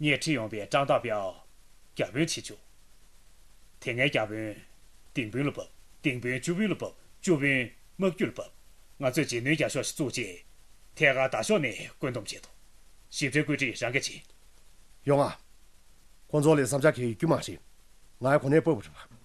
ངས་ཁྲིད་ཡོང་པའི་ཀྲང་ཏག་པའོ་བརྒྱ་དཔོན་བྱེད་བཅུག་དེ་སྔའི་བརྒྱ་དཔོན་ལྡིང་དཔོན་ལ་བབས། ལྡིང་དཔོན་བཅུ་དཔོན་ལ་བབས། བཅུ་དཔོན་དམག་རྒྱུད་ལ་བབས། ང་ཚོས་རྗེས་སྣོན་རྒྱག་ཕྱོགས་ཤིག་བཙུགས་རྗེས། ཐད་ཀར་ད་ཕྱོགས་ནས་བཀོད་འདོམས་བྱེད་དོ། ཞིབ་ཕྲའི་བཀོད་སྒྲིག་རང་གིས་བྱེད། ཡོང་ང་། ཁོང་ཚོ་ལ་བསམ་འཆར་གང་ཡང་ཡོད་རྒྱུ་མ་རེད། ང་ཡི་གོ་གནས་སྤར་བ་རེད་པ།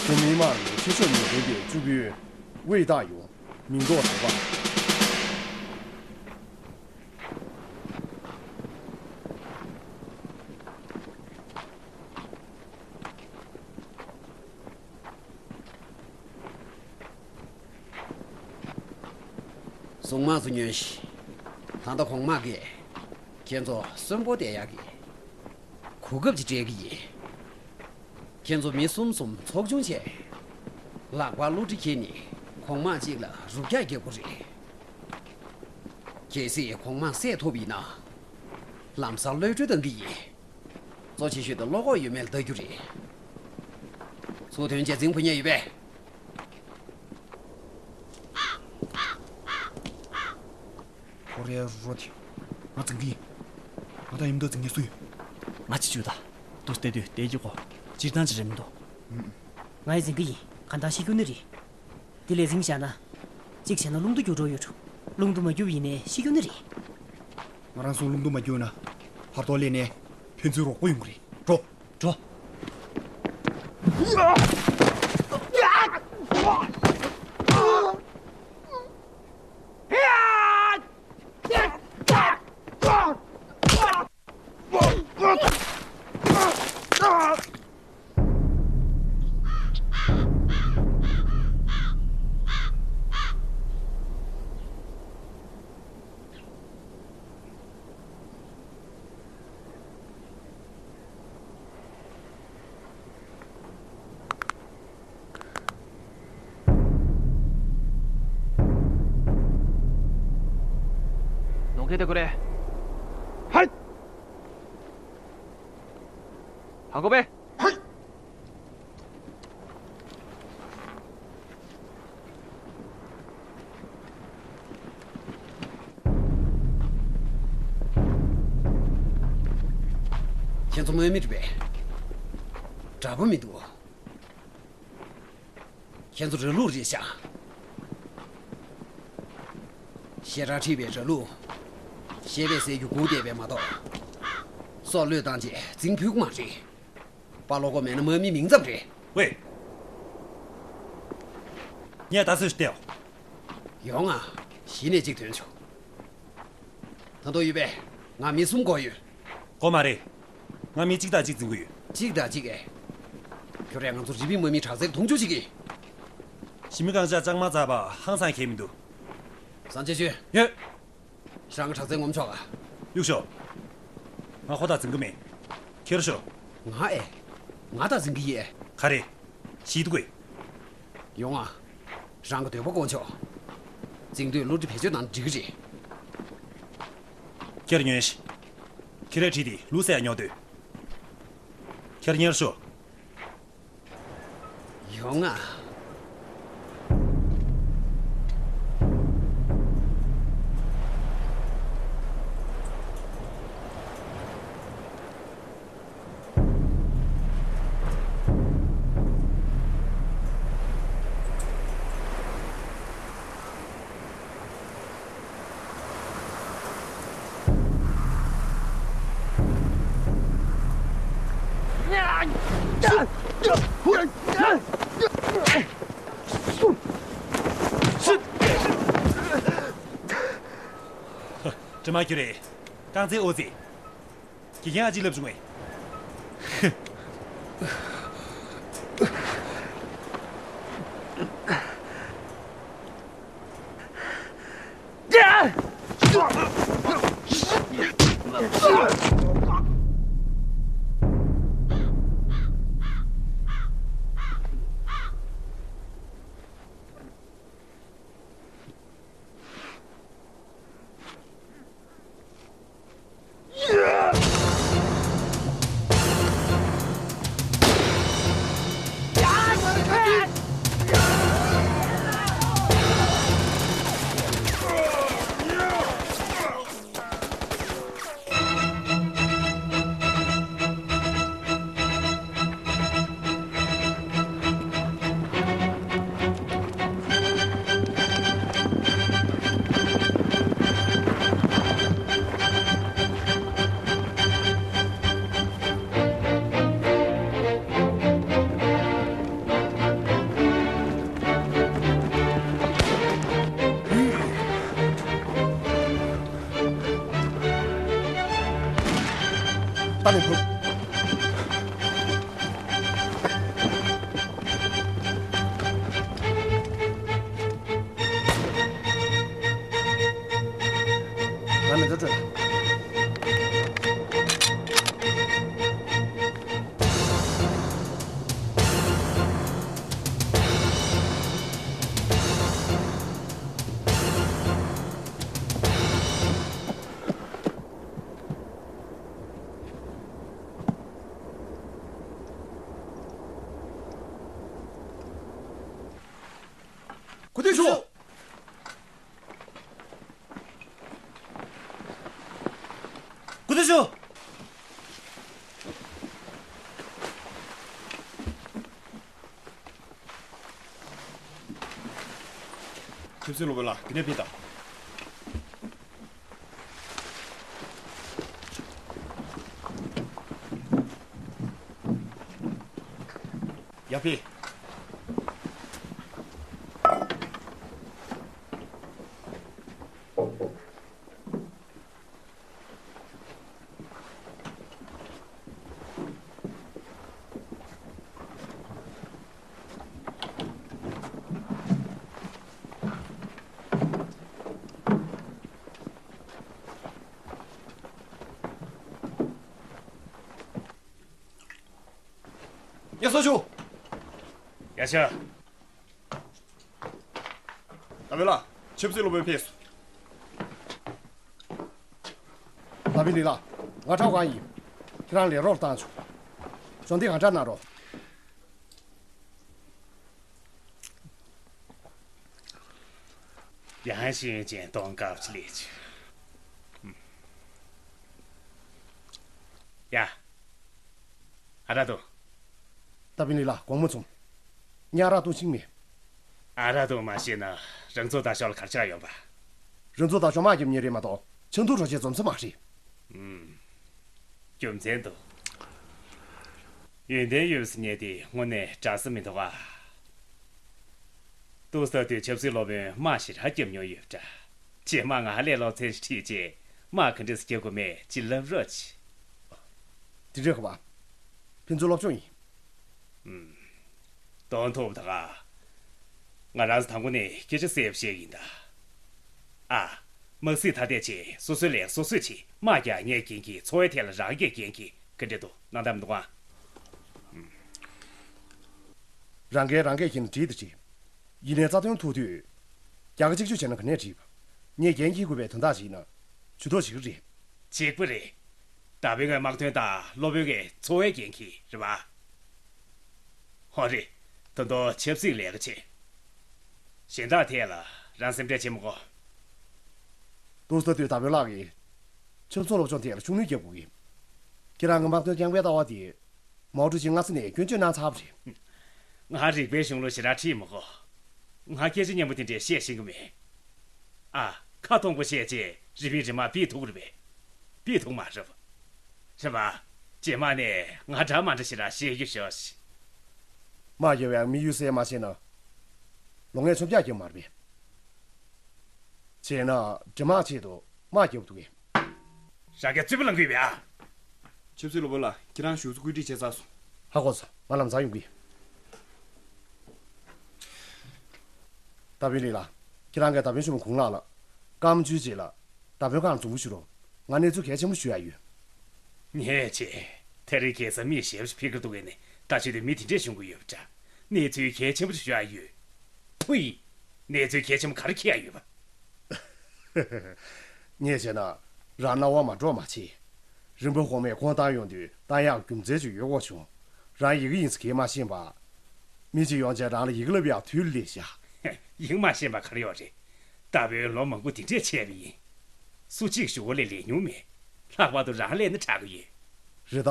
བོད་མི་མང་གི་ཆེ་ཤོས་ཉེན་ལྡན་པའི་བཅུ་དཔོན་ཝེ་ཏཱ་ཡོ། མིང་འདོགས་དང་པ། གཟུངས་མང་ཚོ་ཉོན་ཞིག་ད་ལྟ་གོང་མ་གིས་ཁྱེད་ཚོ་གསོན་པོ་བསྡད་ཡག་གི་གོ་སྐབས་ཅིག་སྤྲད་ཀྱི་ཡིན། ཁྱེད་ཚོ་མི་གསུམ་གསུམ་ཚོགས་ཆུང་བྱས། ལག་པར་གློག་དྲི་འཁྱེར་ནས་གོང་མ་གཅིག་ལ་རུབ་རྒྱག་རྒྱག་དགོས་རེད། གལ་སྲིད་གོང་མ་བསད་ཐུབ་ཡིན་ན། ལམ་སང་གློད་གྲོལ་གཏང་གི་ཡིན། གཙོ་ཆེ་ཤོས་དེ་བློ་ཁོག་ཡོད་མེད་ལ་ལྟ་རྒྱུ་རེད། ཚུར་ཐོན་བྱས་རྫིང་བུ་རྙེད་ཡོད་པས། ཁོ་རའི་རོ་དེ། ང་འཛིང་གི་ཡིན། ང་དང་མཉམ་དུ་འཛིང་མཁན་སུ་ཡོད། ང་ཅི་བྱུས་ད། དུ་བལྟས་དུས་བལྟས་ཀྱི་གོ་སྤྱིར་བཏང་ཅི་རེད་མི་འདུག་ང་ཡི་འཛིང་གི་ཡིན། གང་ལྟར་ཤི་རྒྱུ་ནི་རེད། དེ་ལས་འཛིང་བཞག་ན། གཅིག་བྱས་ན་རླུང་རྟ་རྒྱུག་འགྲོ་ཡོད་འགྲོ། རླུང་རྟ་མ་རྒྱུག་ཡིན་ནའི་ཤི་རྒྱུ་ནི་རེད། ང་རང་ཚོ་རླུང་རྟ་མ་རྒྱུག་ན། བར་ཐོག་སླེབས་ནས་ཕན་ཚུན་རོགས་པ་ཡོང་གི་རེད། འགྲོ། འགྲོ། ནོར་ཁེ་དེ་ཀོ་རེ། ཧའི། ཧ་གོ་བེ། ཧའི། ཁྱེད་ཚོ་དམག་མི་རེད་པས། དྲག་པོ་མི་འདུག་ཁྱེད་ཚོ་ར་ལུག་རེད་ཤག་ཤེས་ར་ཁྲིད་པའི་ར་ལུག་ཤེས་པས་ཟས་རྒྱུ་སྒུག་བསྡད་པས་མ་གཏོགས། སྲོག་བློས་བཏང་རྗེས་འཛིང་ཕུད་ཀྱི་མ་རེད། པ་ལོ་ཀོ་མེད་ན་དམག་མི་མིང་ཙམ་རེད། ཝེ། ངས་ད་གཟོད་བལྟས། ཡོང་ང་། གཞི་ནས་གཅིག་ཐོན་བྱུང་། ད་དུང་ཡོད་པས། ང་མི་གསུམ་དགོས་ཡོད། དགོས་མ་རེད། ང་མི་གཅིག་དང་གཅིག་འཛིང་གི་ཡོད། གཅིག་དང་གཅིག་ཨེ། ཁྱོད་རས་ང་ཚོ་རི་པིན་དམག་མིའི་དྲག་རྩལ་མཐོང་ཆུང་བྱེད་ཀྱི། ཞི་མི་རྐང་ལྕགས་ལྕང་མ་འཛག་པ་ཧང་སང་གས་མི་འདུག་སངས་རྒྱས་ཆོས། ཡོད། རང་གི་དྲག་རྩལ་ངོམ་ཆོག་ག་གཡུག་ཤོག་ང་ཁོ་དང་འཛིང་གི་མེད། ཁྱེར་ཤོག་ང་ཨེ། ང་དང་འཛིང་གི་ཡེ། ག་རེ། ཞིག་འདུག་གས། ཡོང་ཨ། རང་གི་འདོད་པ་སྐོང་ཆོག་འཛིང་དུས་གློག་དྲི་བེད་སྤྱོད་གནང་འགྲིག་གི་རེད། ཁྱེར་ཉོན་ཞིག་ཁྱེད་རའི་གྲི་དེ་ལུས་ཟེར་ཡ་ཉོག་འདོད། ཁྱེར་ཉེར་ཤོག་ཡོང་ང་། དྲི་མ་ཁྱོད་རེད། རྐང་རྩེད་ཨོ་ཙི། དགེ་རྒན་ཨ་ཅེས་ལབ་བྱུང་ངས། གོ་ཐོས་ཞུ། གོ་ཐོས་ཞུ། ཆབ་སྲིད་སློབ་དཔོན་ལགས། འདི་ནས་ཕེབས་དང་། ཡར་ཕེབས། ཡ་སོ་ཆུ། ཡ་ཤ། ད་བེ་ལ། ཆབ་སྲིད་སློབ་དཔོན་ཕེབས་སོང་། ད་བེ་ལི་ལ། ང་ཁྲའོ་གང་ཡིན། ཁྱེད་རང་ལས་རོགས་བཏང་ཆོག་གཞོགས་འདེགས་གང་དྲག་གནང་རོགས། ཡང་ཤེས་ཡོན་ཅན་གཏོང་སྐབས་ཀྱི་ལས་ཀྱི། ཡ། ཨ་ར་དོ། ད་བེ་ལི་ལ་དགོང་མོ་ཚུམ། ཉ་ར་དུ་ཤིང་མེ། ཨ་ར་དུ་མ་ཤེས་ན་རང་ཚོ་ད་ཤོག་ལ་གར་ཆག་ཡོང་པ། རང་ཚོ་ད་ཤོག་མ་རྒྱབ་ཉེ་རེད་མ་གཏོགས་ཆང་འཐུང་རོ་ཆེ་འཛོམས་ས་མ་རེད། རྒྱུ་མཚན་འདུག་ཡོན་ཏན་ཡོད་ཟེར་ཉན་དེ་དངོས་གནས་དྲག་ས་མི་འདུག་ཨ། ཏུའུ་ས་དུས་ཆབ་སྲིད་སློབ་དཔོན་དམག་ཞེ་དྲག་རྒྱབ་མྱོང་ཡོད་པ་འདྲ། རྗེས་མ་ང་ལས་སློབ་ཚན་ཞིག་ཁྲིད་རྗེས་དམག་ག་འདྲས་སེ་རྒྱག་དགོས་མེད་ཅི་ལབ་རོགས་གྱིས། དེ་འདྲས་ཁ་བ། ཕན་ཚུན་སློབ་སྦྱོང་ཡིན། གདོང་ཐུག་ད་ག་ང་རང་ཚོ་དང་པོ་ནས་སྐད་ཆ་གསལ་པོ་བཤད་ཀྱི་ཡིན་ད། ཨ། དམག་སྲིད་ཐ་དད་བྱས་སོ་སོའི་ལས་སོ་སོས་བྱེད། དམག་རྒྱག་ངས་འགན་འཁྱེར། འཚོ་བའི་ཐད་ལ་རང་གིས་འགན་འཁྱེར་ག་འདྲ་འདུག་སྣང་དག་མི་འདུག་ཨ། རང་འགན་རང་གིས་འཁྱེར་ན་འགྲིག་དང་འགྲིག་ཡིན་ནའི་རྩ་དོན་ཐུག་དུས། རྒྱ་གར་གཅིག་གཅོད་བྱས་ན་ག་ནས་འགྲིག་ངས་འགན་འཁྱེར་དགོས་པའི་དོན་དག་ཅིག་ཡིན་ན། ཇུས་གཏོགས་བྱེད་ཀྱི་རེད། བྱེད་པ་རེད། ད་བོད་ཀྱི་དམག་དོན་དང་སློབ་དཔོན་གྱི་འཚོ་བའི་འགན་འཁྱེར་རེད་པ། ཧོ་རེད། ད་དུང་ཆབ་སྲིད་ལས་ཀ་བྱེད། གཞན་དག་ཐད་ལ་རང་སེམས་ཁྲལ་བྱེད་མི་དགོས། ཏུའུ་ས་དུས་ད་བོད་ལགས་ཀྱིས་ཆབ་སྲིད་སློབ་སྦྱོང་ཐད་ལ་ཤུགས་སྣོན་རྒྱག་དགོས་ཀྱི། ཁྱེད་རང་གི་དམག་དོན་རྐྱང་པའི་ལྟ་བ་དེ། མའོ་ཀྲུའུ་ཞི་སྔ་ས་ནས་སྐྱོན་བརྗོད་གནང་ཚར་བ་རེད། ང་རིག་པའི་གཞུང་ལུགས་ཞེ་དྲག་ཁྲིད་མི་དགོས། ང་སྐད་ཆ་སྙན་པོ་དེ་འདྲས་བཤད་ཤེས་ཀྱི་མེད། ཨ། ཁ་ཐོང་པོ་བཤད་རྗེས་རི་མོའི་རི་མ་ཕུད་ཐུབ་ཀྱི་རེད་པས། ཕུད་ཐུབ་མ་རེད་པ། རེད་པ། རྗེས་མ་ནས་ང་འདྲ་མ་འདྲ་ཞེ་དྲག་བཤད་རྒྱུ་ཞོག་ཤིག་དམག་རྒྱབ་ཡག་དམིགས་ཡུལ་གསལ་མ་བྱས་ན། ལོ་ལྔའི་འཆམ་རྒྱག་རྒྱབ་མ་རེད་པས། བྱས་ན་འདྲེ་དམག་ཆེད་དུ་དམག་རྒྱབ་འདུག་གས། རང་གིས་རྩོད་པ་ལངས་ཀྱི་ཡོད་པས་ཨ། ཆབ་སྲིད་སློབ་དཔོན་ལགས། ཁྱེད་རང་བཞུགས་སུ་བཀོད་སྒྲིག་བྱས་ཚར་སོང་། ཧ་གོ་སོང་། ང་ལམ་སང་ཡོང་གི། ད་བོད་ལི་ལགས། ཁྱེད་རང་གིས་ད་བོད་གཞུང་གི་གུང་ལགས་ལ་བཀའ་མོལ་བྱས་རྗེས་ལ། ད་བོད་ཁང་འཛོམས་ཞུ་རོགས། ང་གནས་ཚུལ་གལ་ཆེན་པོ་ཞུ་ཡག་ཡོད། ངས་བྱས། ད་རེས་ཁ་སང་མི་ཞེ་པོ་ཅིག་ཕེབས་ཀྱི་འདུག་གས་ནས་ད་ཆོས་དེ་མི་དེ་འདྲས་བྱུང་གི་ཡོད་པ་འདྲ། གནས་ཚུལ་གལ་ཆེན་པོ་ཞིག་ཞུ་ཡག་ཡོད། ཐུ་ཡིན། གནས་ཚུལ་གལ་ཆེན་པོ་ག་རེ་འཁྱེར་ཡག་ཡོད་པ། ངས་བྱས་ན། རང་སྣང་བ་མ་འགྲོ་མ་བྱེད། རིན་པོ་གོང་མས་ཁོང་བཏང་ཡོང་དུས་བཏང་ཡག་རྒྱུ་མཚན་ཅིག་ཡོད་དགོས་བྱུང་། རང་ཡི་གེ་ཡིན་ས་གས་མ་ཤེས་པ། མི་གཅིག་ཡོང་བྱས་རང་ལ་ཡི་གེ་བསླབ་ཡག་དུས་སླེབས་ཤག་ཡིག་མ་ཤེས་པ་ག་རེ་ཡོད་རེད། ད་བོད་ལོ་མང་པོ་འདི་འདྲས་བྱས་པ་ཡིན། སུ་གཅིག་ཞུ་བ་ལས་ལས་མྱོང་མེད། ལྷག་པར་དུ་རང་ལས་ནི་དྲག་གི་ཡོད། རེད་ད།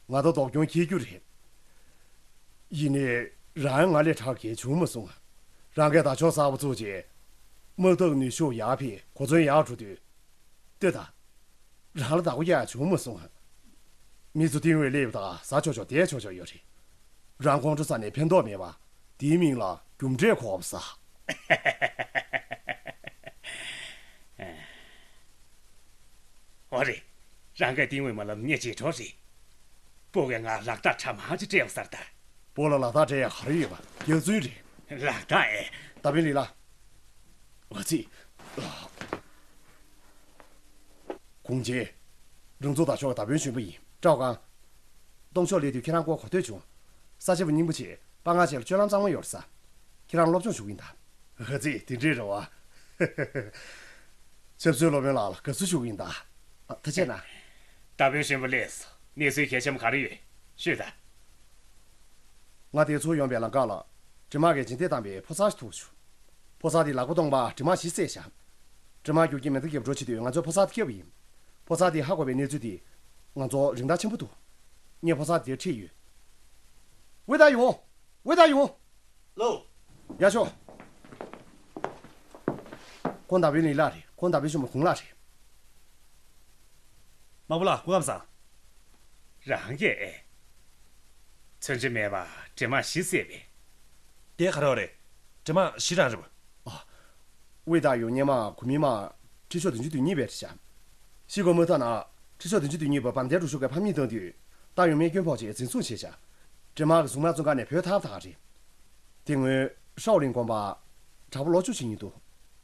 ང་ད་དོགས་སྐྱོན་སྐྱེ་རྒྱུ་རེད། ཡིན་ནའི་རང་ང་ལས་དྲག་གལ་བྱུང་མ་སོང་། རང་གིས་ད་ཕྱོགས་གསར་པ་བཙུགས་རྗེས། དམག་འཐབ་ནུས་ཤུགས་ཡར་འཕེལ། གོ་མཚོན་ཡར་འགྲོ་དུས། ལྟོས་དང་། རང་ལ་བདག་པོ་རྒྱག་ཡག་བྱུང་མ་སོང་། མི་ཚོ་སྟེང་འོག་སླེབས་དང་ཟ་ཆོག་ཆོག་བསྡད་ཆོག་ཆོག་ཡོད་རེད། རང་ཁོང་ཁྲོ་ཟ་ནས་ཕན་ཐོགས་མེད་པ། དེའི་མིང་ལ་རྒྱུ་འབྲས་ཁོག་པ་ཟ། འོ་རེད། རང་གིས་སྟེང་འོག་མ་ལབ་ངས་བརྗེད་འགྲོ་རེད། སྤོ་གས་ང་ལག་རྟགས་ཁྲ་མ་ཅིག་སྤྲད་ཡོང་ས་རེད་ད། སྤོ་ལ་ལག་རྟགས་སྤྲད་ཡག་ག་རེ་ཡོད་པ། རྒྱག་ཚུལ་རེད། ལག་རྟགས་ཨེ། ད་བོད་ལི་ལ། འོ་ཙི། གུང་ཅན། རང་ཚོ་ད་ཕྱོགས་ད་བོད་གཞོན་པ་ཡིན། ཀྲའོ་ཀང་། སྟོང་ཕྱོགས་སླེབས་དུས་ཁྱེད་རང་སྐོར་གོ་ཐོས་བྱུང་། ས་ཆ་བ་རྙིང་པ་བྱས། དཔའ་ངར་ཅན་ལ་སྤྱོད་ལམ་གཙང་མ་ཡོད་རེད་ས། ཁྱེད་རང་སློབ་སྦྱོང་ཞུ་གི་ཡིན་ད། ཨ་ཙི། དེ་འདྲས་རེད་བ། ཆབ་སྲིད་སློབ་དཔོན་ལགས་ལ་དགའ་བསུ་ཞུ་གི་ཡིན་ད། ཨ། ཐུགས་རྗེ་གནང་། ད་བོད་གཞོན་པ་སླེབས་སོང་། གནས་ཚུལ་གལ་ཆེན་པོ་ག་རེ་ཡོད། ཤོད་ད། ང་དེ་ཚོ་ཡོང་བའི་ལམ་ཁ་ལ། འདྲེ་དམག་གིས་སྦྱིན་བདག་བཏང་བའི་ཕོ་གསར་ཞིག་ཐུག་བྱུང་ ཕོ་གསར་དེ་ལག་པ་སྟོང་པ་འདྲེ་དམག་གིས་བསད་བཞག་འདྲེ་དམག་རྒྱུག་ཁྱི་མེ་མདའ་རྒྱབ་འགྲོ་བྱེད་དུས་ང་ཚོས་ཕོ་གསར་དེ་བསྐྱབས་པ་ཡིན། ཕོ་གསར་དེས་ཧ་གོ་བའི་གནས་ཚུལ་དེ་ང་ཚོར་རིན་ཐང་ཆེན་པོ་འདུག་ངས་ཕོ་གསར་དེར་ཁྲིད་ཡོད། ཝེ་ཏཱ་ཡུང་། ཝེ་ཏཱ་ཡུང་། ལོ། ཡ་ཤོ། ཁོང་ད་བིན་ལི་ལགས་རེད། ཁོང་ད་བིན་ཤོ་མོ་ཁུང་ལགས་རེད། དམག་དཔོན་ལགས་སྐུ་ཁམས་བཟང་། རང་གིས་ཨེ། མཚོན་ཆ་མེད་པ་འདྲེ་དམག་བཞི་བསད་པས། དེ་ག་རེ་བ་རེད། འདྲེ་དམག་བཞི་རང་རེད་པ། ཨ། ཝེ་ཏཱ་ཡུང་སྔོན་མ་གོ་མིན་དམག་ཁྲི་ཤོར་བདུན་ཅུ་དོན་གཉིས་པའི་རེད་ཤག་ཤི་གོ་མོ་ཐ་ན་ཁྲི་ཤོར་བདུན་ཅུ་དོན་གཉིས་པ་བམ་ཐེ་རུ་ཤོ་གི་ཕམ་ཉེས་བཏང་དུས་ཏཱ་ཡུང་རྨས་སྐྱོན་ཕོག་རྗེས་འཛིན་བཟུང་བྱས་ཤག་འདྲེ་དམག་གི་གཟུངས་དམག་བཙོན་ཁང་ནས་བུད་ཐར་ཐག་རེད། དེ་སྔོན་ཧྲའོ་ལིང་དགོན་པ་དྲག་པོ་ལོག་སྤྱོད་བྱེད་མཁན་འདུག་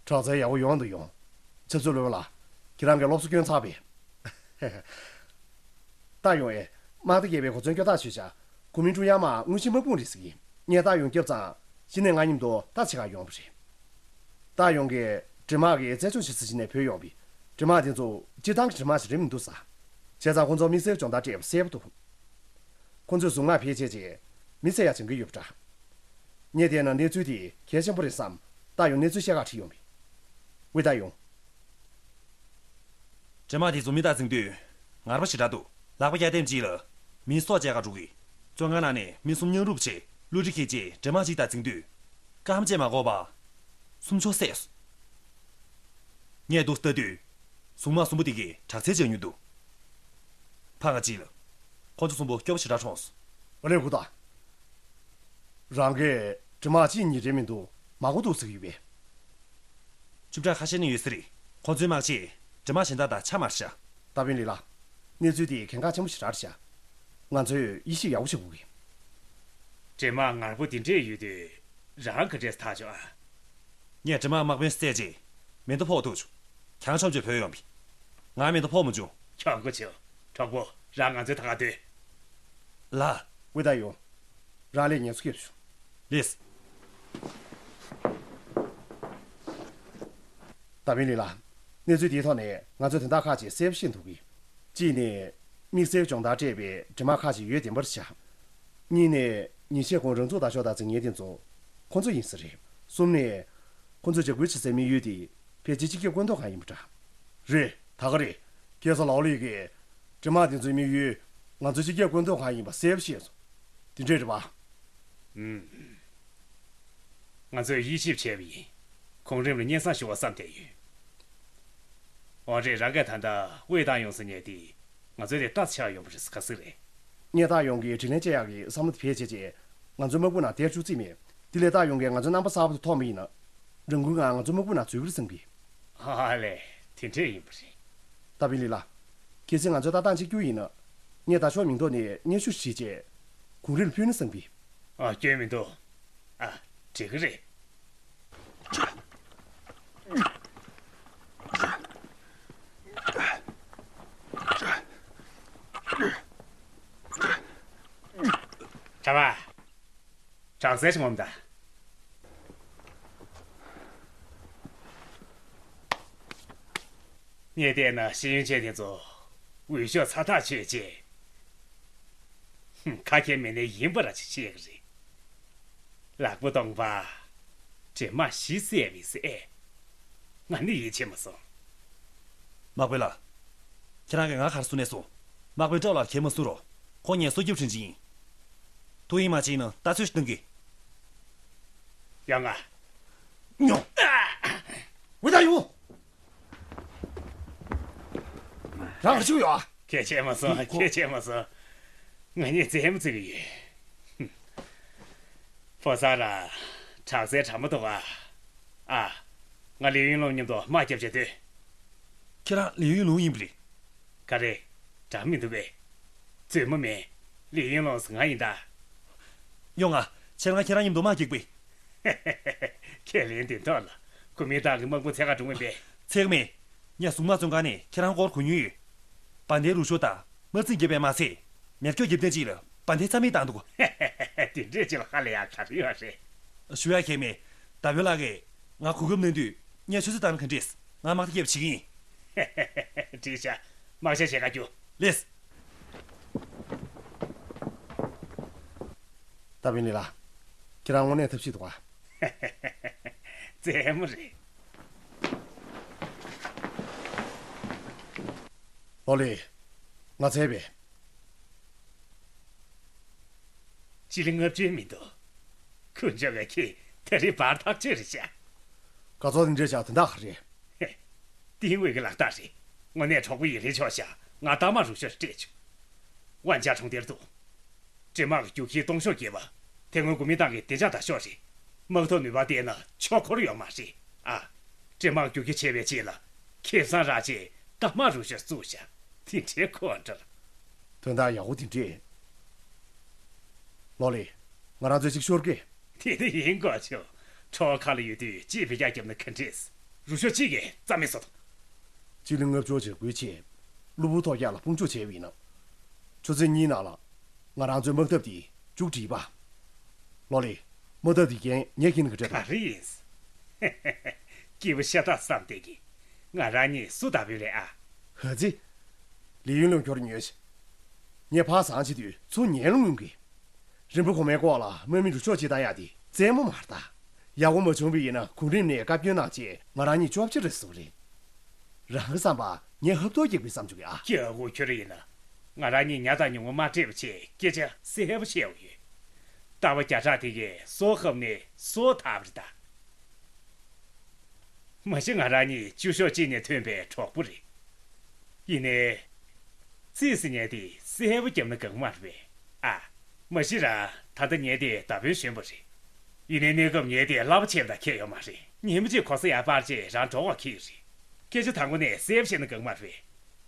དྲག་རྩལ་ཡག་པོ་ཡོང་དུ་ཡོང་། ཆབ་སྲིད་སློབ་དཔོན་ལགས། ཁྱེད་རང་གིས་སློབ་གསོ་སྐྱོན་ཚར་བས། ཏཱ་ཡུང་ཨེ། དམག་སྡེ་བརྒྱད་པའི་གོ་མཚོན་སྐྱོར་ཐག་ཆོད་ཤག་གོ་མིན་ཀྲུང་དབྱང་དམག་དངོས་གཞིའི་དམག་དཔུང་རེད་ཟེར་གི། ངས་ཏཱ་ཡུང་བསྐྱབས་ཙང་གཞི་ནས་ང་མཉམ་དུ་ཏཱ་ཆེ་ཁ་ཡོང་བ་རེད། ཏཱ་ཡུང་གིས་འདྲེ་དམག་གིས་རྩད་གཅོད་བྱེད་ས་ཞིག་ནས་བུད་ཡོང་བས། འདྲེ་དམག་དེ་ཚོ་སྤྱིར་བཏང་གི་འདྲེ་དམག་ཞིག་རེད་མི་འདུག་ཟེར། བྱས་ཙང་ཁོང་ཚོར་དམིགས་བསལ་སྦྱོང་བརྡར་སྤྲད་པ་གསལ་པོ་འདུག་ཁོང་ཚོས་གཟུངས་དམག་བེད་སྤྱད་རྗེས་མི་བསད་ཡག་བྱེད་ཀྱི་ཡོད་པ་འདྲ། ངས་བལྟས་ན་གནས་ཚུལ་དེ་གལ་ཆེན་པོ་རེད་བསམ། ཏཱ་ཡུང་གནས་ཚུལ་བཤད་ག་ཁྲིད་ཡོང་བས། ཝེ་ཏཱ་ཡུང་། འདྲེ་དམག་དེ་ཚོ་མི་དང་འཛིང་དུས་ངར་པ་ཞེ་དྲག་འདུག་ལག་པ་རྒྱ་ལྡན་གཅིག་ལ་མི་སྲོག་བཅད་ག་འགྲོ་གི། བཙོན་ཁང་ནང་ནས་མི་གསུམ་མྱང་རུབ་བྱས་བསླུ་བྲིད་ཁྱེར་རྗེས་འདྲེ་དམག་གཅིག་དང་འཛིང་དུས་རྐང་བཅད་མ་དགོས་པར་གསུམ་ཆོག་བསད་སོང་། ངས་འདུག་ལྟ་དུས། གཟུངས་དམག་གསུམ་པོ་དེ་གས་དྲག་རྩལ་སྦྱང་མྱོང་འདུག་ཕ་ག་ཅིག་ལ། ཁོ་ཚོ་གསུམ་པོ་སྐྱོ་པོ་ཞེ་དྲག་གྲོངས་སོང་། ཨ་ལེ་ཧུ་ད། རང་གིས་འདྲེ་དམག་གཅིག་གཉིས་རེད་མི་འདུག་མང་པོ་འདུག་ཟེར་གྱི་ཡོད་པས། ཆུ་བྲག་ཁ་ཤས་ནས་ཡོད་ས་རེད། ཁོ་ཚོའི་དམག་ཆས་འདྲེ་དམག་གཞན་དག་དང་ཆ་མ་འདྲ་ཤག་ཏཱ་བིན་ལི་ལགས། གནས་ཚུལ་དེ་གལ་འགངས་ཆེན་པོ་ཞེ་དྲག་རེད་ཤག་ང་ཚོས་དབྱེ་ཞིབ་ཡག་པོ་བྱེད་དགོས་ཀྱི། འདྲེ་དམག་ངར་པོ་དེ་འདྲས་ཡོད་དུས་རང་ག་འདྲས་ཐག་ཆོད་ཨ། ངས་འདྲེ་དམག་དམག་དཔོན་བསད་རྗེས་མེ་མདའ་ཕོག་ཐུག་བྱུང་། གྱང་ཆོམ་ཆོམ་བུད་ཡོང་བས། ང་མེ་མདའ་ཕོག་མ་བྱུང་། ཁྱོད་མགོ་ཆེའོ། གྲོགས་པོ། རང་ང་ཚོའི་ཐག་ག་སྡོད། ལགས། ཝེ་ཏཱ་ཡུང་། རང་ལས་ངལ་གསོ་སྐྱབས་བྱུང་། ལགས། ཏཱ་བིན་ལི་ལགས། གནས་ཚུལ་དེའི་ཐོག་ནས་ང་ཚོས་དོན་དག་ཁག་ཅིག་གསལ་པོ་ཤེས་ཐུབ་ཀྱི། གཅིག་ནས། དམིགས་བསལ་སྦྱོང་བརྡར་སྤྲད་པའི་འདྲེ་དམག་ཁག་ཅིག་ཡོད་བདེན་པར་བཞག་གཉིས་ནས། ཉིན་ཤས་གོང་རང་ཚུགས་དང་ཤོག་དང་འཛིང་མཁན་དེ་ཚོ་ཁོ་ཚོ་ཡིན་ས་རེད། གསུམ་ནས། ཁོ་ཚོས་འཇབ་རྒོལ་བྱེད་སའི་དམིགས་ཡུལ་དེ་ཕལ་ཆེར་སྤྱི་ཁྱབ་བཀོད་འདོམས་ཁང་ཡིན་པ་འདྲ། རེད། ད་ག་རེད། རྒྱལ་ས་ལའོ་ལི་གིས་འདྲེ་དམག་དེ་ཚོའི་དམིགས་ཡུལ་ང་ཚོའི་སྤྱི་ཁྱབ་བཀོད་འདོམས་ཁང་ཡིན་པ་གསལ་པོ་ཤེས་སོང་། དེ་འདྲས་རེད་པ། ཨུམ། ང་ཚོས་དབྱེ་ཞིབ་བྱས་པ་ཡིན། གོང་རིམ་ལ་སྙན་སེང་ཞུ་བ་བསམ་བསྡད་ཡོད། འོ་རེད། རང་གིས་ད་ལྟ་ཝེ་ཏཱ་ཡུང་ཟེར་མཁན་དེ་ང་ཚོའི་དེ་ལྟ་ཆགས་ཡོང་པ་རེད། ག་ཟེ་རེད། ངས་ཏཱ་ཡུང་གི་དྲིན་ལན་འཇལ་ཡག་གི་བསམ་བློ་དེ་བེད་སྤྱད་རྗེས་ང་ཚོའི་དམག་དཔུང་ནང་བསྡད་བཅུག་རྩིས་མེད། དེ་ལས་ཏཱ་ཡུང་གིས་ང་ཚོའི་རྣམ་པ་གསར་པ་དེ་མཐོང་བ་ཡིན་ན། རང་འགུལ་ངང་ང་ཚོའི་དམག་དཔུང་ནང་འཛུལ་གྱི་རེད་བསམ་གི། ཧ་ལས། དེ་འདྲས་ཡིན་པ་རེད། ཏཱ་བིན་ལི་ལགས། གལ་སྲིད་ང་ཚོའི་ལྟ་སྟངས་གཅིག་གྱུར་ཡིན་ན། ངས་ད་ཞོགས་མིང་ཐོག་ནས་སྙན་ཞུ་ཞིག་བྱས། གོང་རིམ་ལ་ཕུལ་ན་བསམ་གི། ཨ། སྐྱོན་མི་འདུག་ཨ། འགྲིག་གི་རེད། གྲྭ་པ། དྲག་རྩལ་ཞིག་ངོམ་ད། ངས་བལྟས་ན་ཤེས་ཡོན་ཅན་དེ་ཚོ་འོས་ཤོག་ཚ་ཐག་ཆོད་རྗེས། ཧུམ། ཁ་ཁྱེར་མེད་ནའི་ཡིན་པ་ར་ཅིག་བཤད་གི་རེད། ལག་པ་སྟོང་པ། འདྲེ་དམག་བཞི་བསད་པའི་ཟེར། ང་ནི་ཡིད་ཆེས་མ་སོང་། དམག་དཔོན་ལགས། ཁྱེད་རང་གིས་ང་ག་རེ་གསུང་ནས་སོང་། དམག་དཔོན་ཀྲོའུ་ལགས་ཁྱེད་མ་གསུང་རོགས། ཁོང་ངལ་གསོ་རྒྱབ་དྲན་གྱི་ཡིན། ཐུགས་ཡིད་མ་ཆེས་ན་ལྟ་ཚོད་ཞིག་གཏོང་གི། ཡ་ང་། ཉོ། ཝེ་ཏཱ་ཡུང་། རང་ག་རེ་བྱེད་ཀྱི་ཡོད་ཨ། ཁྱེད་ཆད་མ་སོང་། ཁྱེད་ཆད་མ་སོང་། ང་གཉིས་རྩེད་མོ་རྩེ་གི་ཡོད། ཕོ་གསར་ལ་དྲག་རྩལ་དྲག་མ་འདུག་ཨ། ཨ། ང་ལི་ཡུན་ལུང་མཉམ་དུ་དམག་རྒྱབ་བྱས་སྡོད། ཁྱེད་རང་ལི་ཡུན་ལུང་ཡིན་པ་རེད། ག་རེ། འདྲ་མི་འདུག་གས། རྩེད་མོ་མེད། ལི་ཡུན་ལུང་ཟེར་ང་ཡིན་ད། ཡོང་ང་། ཕྱིར་ང་ཁྱེད་རང་མཉམ་དུ་དམག་རྒྱག་པས། ཁས་ལེན་དེ་མདོག་ལ། གོ་མིན་ཏང་གི་དམག་དཔུང་འཚོལ་ག་འགྲོ་མིན་པས། འཚོལ་གི་མེད། ངས་གཟུངས་དམག་བཙོན་ཁང་ནས་ཁྱེད་རང་སྐོར་གོ་མྱོང་ཡོད། བན་དེ་རུ་ཤོ་དང་དམག་འཛིང་བརྒྱབ་པས་མ་ཚད། མེ་སྒྱོགས་བརྒྱབ་སྟངས་ཅིག་ལ་བན་དེ་རྩ་མེད་བཏང་འདུག་དེ་འདྲས་ཅིག་ལ་ཧ་ལས་ཡག་ག་རེ་ཡོད་རེད། ཞུ་ཡག་གང་ཡང་མེད། ད་བོད་ལགས་ཀྱིས་ང་གོ་སྐབས་གནང་དུས་ངས་ཆུ་ཚོད་བཏང་ན་ག་འདྲས། ང་དམག་སྡེ་བརྒྱད་པ་བྱེད་ཀྱི་ཡིན། འགྲིག་ཤག་དམག་བྱ་བྱེད་ག་རྒྱུ། ལགས། ཏཱ་བིན་ལི་ལགས། ཁྱེད་རང་དངོས་གནས་ཐབས་ཤེས་འདུག་ག་རྩེད་མོ་རེད། ལོ་ལི། ང་ཚེ་བས། སྤྱི་ལེ་ལྔ་བཅུའི་མི་འདུག་ཁོ་ཚོ་ག་ཁྱེད་ད་རེས་བར་ཐག་ཆོད་རེད་ཤག་དགའ་ཚོར་འདི་འདྲས་ཤག་དོན་དག་ག་རེད། ཧེ། ཏིང་ཝེ་གི་ལག་རྟགས་རེད། དངོས་གནས་གྲོགས་པོ་ཡིན་རེད་ཆོག་ཤག་ང་རྟགས་མ་རུ་ཤོར་སྤྲད་བྱུང་། ཝན་ཅཱ་གྲོང་རྡལ་དུ། འདྲེ་དམག་གི་རྒྱུག་ཁྱི་སྟོང་ཤོག་བརྒྱད་པ། དེ་སྔོན་གོ་མིན་ཏང་གི་བདེ་འཇགས་ཟླ་ཤོག་རེད། དམག་ཐོག་ནུས་པ་བལྟས་ན་ཆོག་འཁོར་ཡོད་མ་རེད་ཨ། འདྲེ་དམག་རྒྱུག་ཁྱི་ཆེ་བའི་རྗེས་ལ། ཁེ་བཟང་རག་རྗེས་རྟགས་མ་རུ་ཤོར་བཙུགས་ཤག་དེ་འདྲའི་ཁོ་འདྲ། དོན་དག་ཡག་པོ་དེ་འདྲས། ལོ་ལི། ང་རང་ཚོས་ཅིག་ཤོར་གི། དེ་དེ་ཡིན་དགོས་ཆོག་ཁྲོ་བོ་ཁ་ལ་ཡོད་དུས་ཅིག་བེད་སྤྱོད་བརྒྱབ་ན་ག་འདྲས། རུ་ཤོག་གཅིག་གིས་རྩ་མེད་བཟོ་ཐུབ། སྤྱི་ལེ་ལྔ་བཅུ་བྱེད་སྒོའི་ཆེད། གློ་བུར་ཐོལ་རྒྱག་ལ་དཔུང་འཇུག་བྱས་པ་ཡིན་ན། ཆུ་ཚོད་གཉིས་ནང་ལ། ང་རང་ཚོའི་དམག་འཐབ་དེ་མཇུག་སྒྲིལ་བ། ལོ་ལི། དམག་འཐབ་དེ་རྐྱེན་ངས་ཁྱེད་ནི་ག་འདྲ་དང་། ག་རེ་ཡིན། སྐྱེས་བུ་ཤ་སྟག་བསམ་བསྡད་ཀྱི། ང་རང་གཉིས་སུ་ད་བུན་རེད་ཨ། ཧ་ཙི། ལི་ཡུན་ལུང་ཁྱོར་ཉོས་ཤི། ངས་ཕ་སང་བྱེད་དུས་ཚུར་ཉན་ལུང་ངུན་གི། རིན་པོ་གོང་མའི་ལྐོག་ལ་དམག་མི་རུ་ཤོག་ཅིག་བཏང་ཡག་དེ་རྩེད་མོ་མ་རེད་ད། ཡག་པོ་མ་བྱུང་བ་ཡིན་ན་གོང་རིམ་ནས་བཀའ་བཀྱོན་གནང་བྱས་ང་རང་གཉིས་ཅོབ་ཅི་རེ་བཟོ་གི་རེད། རང་གི་བསམ་པ་ངས་ཧབ་ཐོབ་རྒྱག་པའི་བསམ་བྱུང་གི་ཨ། སྐྱེ་དགུ་ཁྱོད་ར་ཡིན་ན། ང་རང་གཉིས་ཉ་དང་ཉུང་མ་མ་སྤྲད་པ་བྱས་སྐད་ཆ་གསལ་པོ་བཤད་པ་ཡོད། རྟ་པ་བརྒྱ་ཕྲག་དེ་གས་སོ་ཧབ་ནས་སོ་ཐར་བ་རེད་ད། མ་གཞི་ང་རང་གཉིས་ཆུ་ཤོག་གཅིག་ནས་ཐོན་པའི་གྲོགས་པོ་རེད། ཡིན་ནའི། རྩིས་སུ་ཉལ་ཏེ་གསལ་པོ་བརྒྱབ་ན་དགའ་མ་རེད་པས། ཨ། མ་གཞི་རང་ད་ལྟ་ཉལ་ཏེ་ད་བོན་ཞོན་པ་རེད། ཡིན་ནའི་གནས་སྐབས་ཉལ་ཏེ་ལབ་ཆེ་བ་དང་ཁྱད་ཡོད་མ་རེད། ཉིན་མོ་གཅིག་གོ་ས་ཡར་སྤར་རྗེས་རང་འགྲོ་བ་ཁྱི་རེད། སྐད་ཆ་དང་པོ་ནས་གསལ་པོ་བཤད་ན་དགའ་མ་རེད་པས།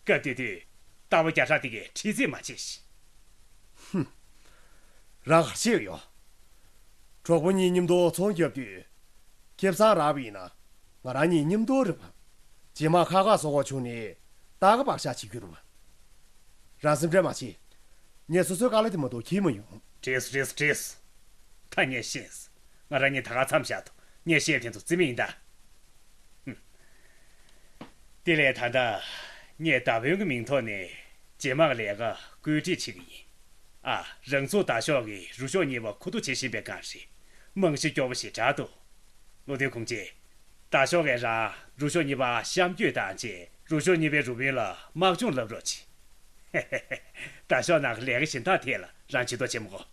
སྐབས་དེ་དུས། རྟ་པ་བརྒྱ་ཕྲག་དེ་གས་ཁྲིད་རྩིས་མ་བྱེད་ཤི། ཧུམ། རང་ག་རེ་བྱས་ཡོད། གྲོགས་པོ་གཉིས་མཉམ་དུ་ཚོང་བརྒྱབ་དུས། ཁེ་བཟང་རག་པ་ཡིན་ན། ང་རང་གཉིས་མཉམ་དུ་རེད་པ། རྗེས་མ་ཁ་ཁ་སོ་གོ་བྱུང་ནས། རྟ་ཁ་བག་ཤ་བྱེད་རྒྱུ་རེད་པ། རང་སེམས་ཁྲལ་མ་བྱེད། ངས་སོ་སོའི་དཀའ་ལས་དེ་མ་གཏོགས་ཁྱེར་མ་ཡོང་། བྲིས་བྲིས་བྲིས། ད་ངས་ཤེས། ང་རང་གཉིས་ད་ག་མཚམས་བཞག་ཐུབ། ངས་བཤད་དེ་ཚོ་རྩིས་མེད་ཡིན་ད། ཧུམ། དེ་ལས་ད་ལྟ་ངས་ཟླ་བོན་གྱི་མིང་ཐོག་ནས་རྗེས་མ་གི་ལས་ཀ་བཀོད་སྒྲིག་བྱེད་ཀྱི་ཡིན། ཨ། རང་ཚོ་ཟླ་ཤོག་གི་རུ་ཤོག་གཉིས་པ་མཁོ་བསྡུ་བྱེད་བཞིན་པའི་སྒང་རེད། རྨང་གཞི་སྐྱོ་པོ་ཞེ་དྲག་འདུག་བློ་མཐུན་ཁུང་ཅེ། ཟླ་ཤོག་གིས་རང་རུ་ཤོག་གཉིས་པ་གཤམ་བསྐྱོད་བཏང་རྗེས་རུ་ཤོག་གཉིས་པའི་རུ་དཔོན་ལ་དམག་སྦྱོང་བསླབ་རོགས་གྱིས། ཧེ་ཧེ་ཧེ། ཟླ་ཤོག་ནང་གི་ལས་ཀ་གཞན་དག་ཐད་ལ་རང་ཇུས་གཏོགས་བྱེད་མི་དགོས།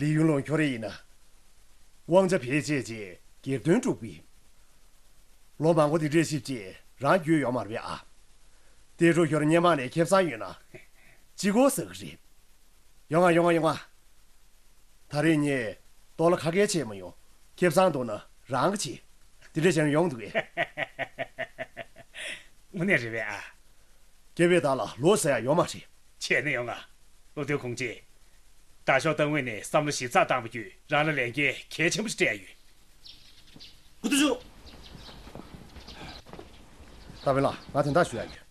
ལི་ཡུན་ལུང་ཁྱོད་རེ་ཡིན་ན། དབང་ཆ་བེད་སྤྱད་རྗེས་སྒེར་དོན་སྒྲུབ་པའི། ལོ་མང་པོ་འདི་འདྲས་ཞིབ་ཅེས་རང་རྒྱུས་ཡོད་མ་རེད་པས་ཨ། དེ་འཕྲོ་ཁྱོད་རང་སྔོན་མ་ནས་ཁེ་བཟང་ཡོད་ན། ཅི་གོ་ཟེར་གི་རེད། ཡོང་ང་ཡོང་ང་ཡོང་ང་། ད་རེས་ངས་ལྟོ་ལ་ཁ་སྐད་བྱེད་མ་ཡོང་། ཁེ་བཟང་འདུག་ན་རང་གི་བྱེད། འདི་འདྲས་བྱས་ན་ཡོང་འདུག་གས། དངོས་གནས་རེད་པས་ཨ། སྐྱེ་བོས་བདག་ལ་ལོ་ཟེར་ཡ་ཡོད་མ་རེད། བྱས་ན་ཡོང་ང་། སློབ་སྟོན་ཁུང་ཅེ། ཟླ་ཤོག་ཏང་ཝེ་ནས་བསམ་བློ་ཞིབ་ཚགས་བཏང་བ་བརྒྱུད་རང་ལ་ལས་འགན་གལ་ཆེན་པོ་ཞིག་སྤྲད་ཡ་ཡོད། གོ་ཐུབ་བྱུང་། ད་བོན་ལགས་ང་དོན་དག་ཞུ་ཡ་ཡོད།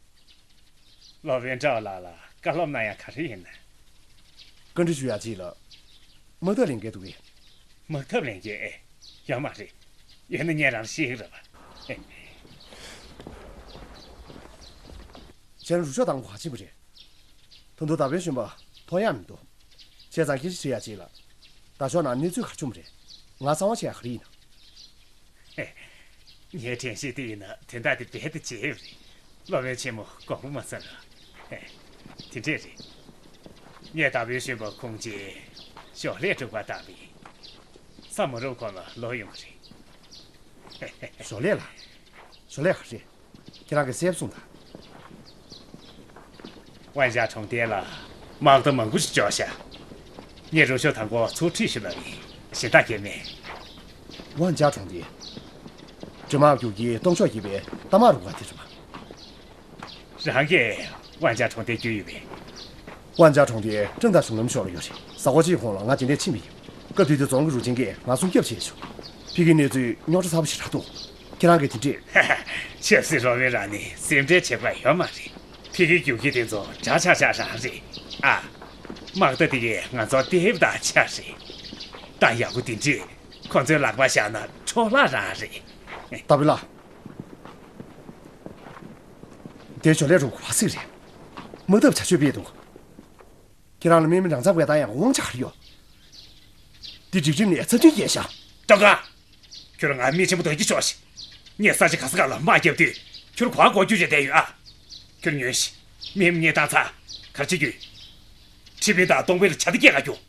སློབ་དཔོན་ཀྲའོ་ལགས་ལ་བཀའ་སློབ་གནང་ཡ་ག་རེ་ཡིན་ན། བཀའ་འདྲི་ཞུ་ཡ་ཅིག་ལ། དམག་འཐབ་ལས་འགན་འདུག་གས། དམག་འཐབ་ལས་འགན་ཨེ། ཡོད་མ་རེད། ཡོད་ན་ངས་རང་ལ་བཤད་ཀྱི་རེད་པ། ཁྱེད་རང་རུ་ཤོག་དང་པོ་ག་ཕྱིན་པ་རེད། ད་དུང་ཟླ་བོན་གཞོན་པ་ཐོན་ཡག་མི་འདུག་བྱས་ཙང་སྐད་ཆ་དྲི་ཡག་ཅིག་ལ། ཟླ་ཤོག་ནང་གནས་ཚུལ་ག་རེ་བྱུང་བ་རེད། ང་གསང་བ་བྱེད་ཡག་ག་རེ་ཡིན་ན། ངའི་དྲན་ཤེས་དེ་ཡིན་ན་དོན་དག་དེ་རྦད་དེ་བརྗེད་ཡོད་རེད། སློབ་དཔོན་ཆེན་མོ་དགོངས་པ་མ་ཚོམ་རོགས། དེ་འདྲས་རེད། ངས་ཟླ་བོན་གཞོན་པ་ཁུང་ཅེ་ཞོགས་ལས་དྲུག་པ་བཏང་བས། མཚམས་མ་རུབ་གོང་ལ་ལོག་ཡོང་གི་རེད། ཞོགས་ལས་ལ། ཞོགས་ལས་ག་རེ། ཁྱེད་རང་གིས་གསལ་པོ་གསུངས་དང་། ཝན་ཅཱ་གྲོང་རྡལ་ལ་དམག་རྟ་མང་པོ་ཞིག་འབྱོར་ཤག་ངས་རུ་ཤོག་དང་པོ་ཚུར་ཁྲིད་ཞུ་ལབ་ཡིན། གཞན་དག་སྐྱེལ་མེད། ཝན་ཅཱ་གྲོང་རྡལ། འདྲེ་དམག་རྒྱུག་ཁྱི་སྟོང་ཤོག་བརྒྱད་པའི་རྟ་དམག་རུ་ཁག་དེ་རེད་པ། རང་གིས་ཝན་ཅཱ་གྲོང་རྡལ་བརྒྱུད་ཡོད་པས། ཝན་ཅཱ་གྲོང་རྡལ་ཀྲང་དང་གཞུང་ལམ་ཞོར་ལ་ཡོད་རེད། གཟའ་འཁོར་གཅིག་གོང་ལ་ང་དེ་ནས་ཕྱིན་པ་ཡིན། སྐབས་དེ་དུས་རྫོང་གི་རུ་ཆེན་གྱིས་ང་སྲུང་སྐྱོབ་བྱས་བྱུང་། ཕ་གིའི་གནས་ཚུལ་རྙོག་དྲ་ཚ་པོ་ཞིག་རག་འདུག་ཁྱེད་རང་གིས་དེ་འདྲས། ཧ་ཧ། ཆབ་སྲིད་སློབ་དཔོན་རང་ནི་སེམས་ཁྲལ་བྱེད་པ་ཡོད་མ་རེད། ཕ་གིའི་རྒྱུག་ཁྱི་དེ་ཚོ་དགྲ་ཆགས་ཆགས་རང་རེད་ཨ། དམག་རྟ་དེ་གས་ང་ཚོ་ལྟེབ་དང་ཆ་རེད། རྟ་ཡག་པོ་དེ་འདྲས་ཁོ་ཚོའི་ལག་པར་བཞག་ན་འཕྲོ་བརླག་རང་རེད། ད་བི་ལ། དེ་ཞོར་ལས་རུ་ག་བ་སྲིད་རེད། དམག་འཐབ་བྱ་སྤྱོད་སྤེལ་འདུག་ཁྱེད་རང་ལ་དམག་མི་རང་འཚམ་བས་ད་ཡང་དབང་ཆ་ག་རེ་ཡོད། འདི་སྒྲིག་ཁྲིམས་ནས་ཚབས་ཆེན་བརྒལ་ཤག་ཀྲང་ཀང་། ཁྱོད་ང་མི་ཆེན་པོ་དག་གི་ཆོག་ཤིག་ངས་ས་ཆ་ག་ས་ག་ལ་དམག་བརྒྱབ་དུས་ཁྱོད་གོ་བ་གོ་རྒྱུ་བྱས་བསྡད་ཡོད་ཨ། ཁྱོད་ཉོན་ཞིག་མི་ངས་བཏང་ཚར། ག་རེ་བྱེད་རྒྱུ་ཡིན། ཁྲི་པིན་དང་ཏོང་པེ་ལ་བྱ་དེ་སྐད་ག་རྒྱུ།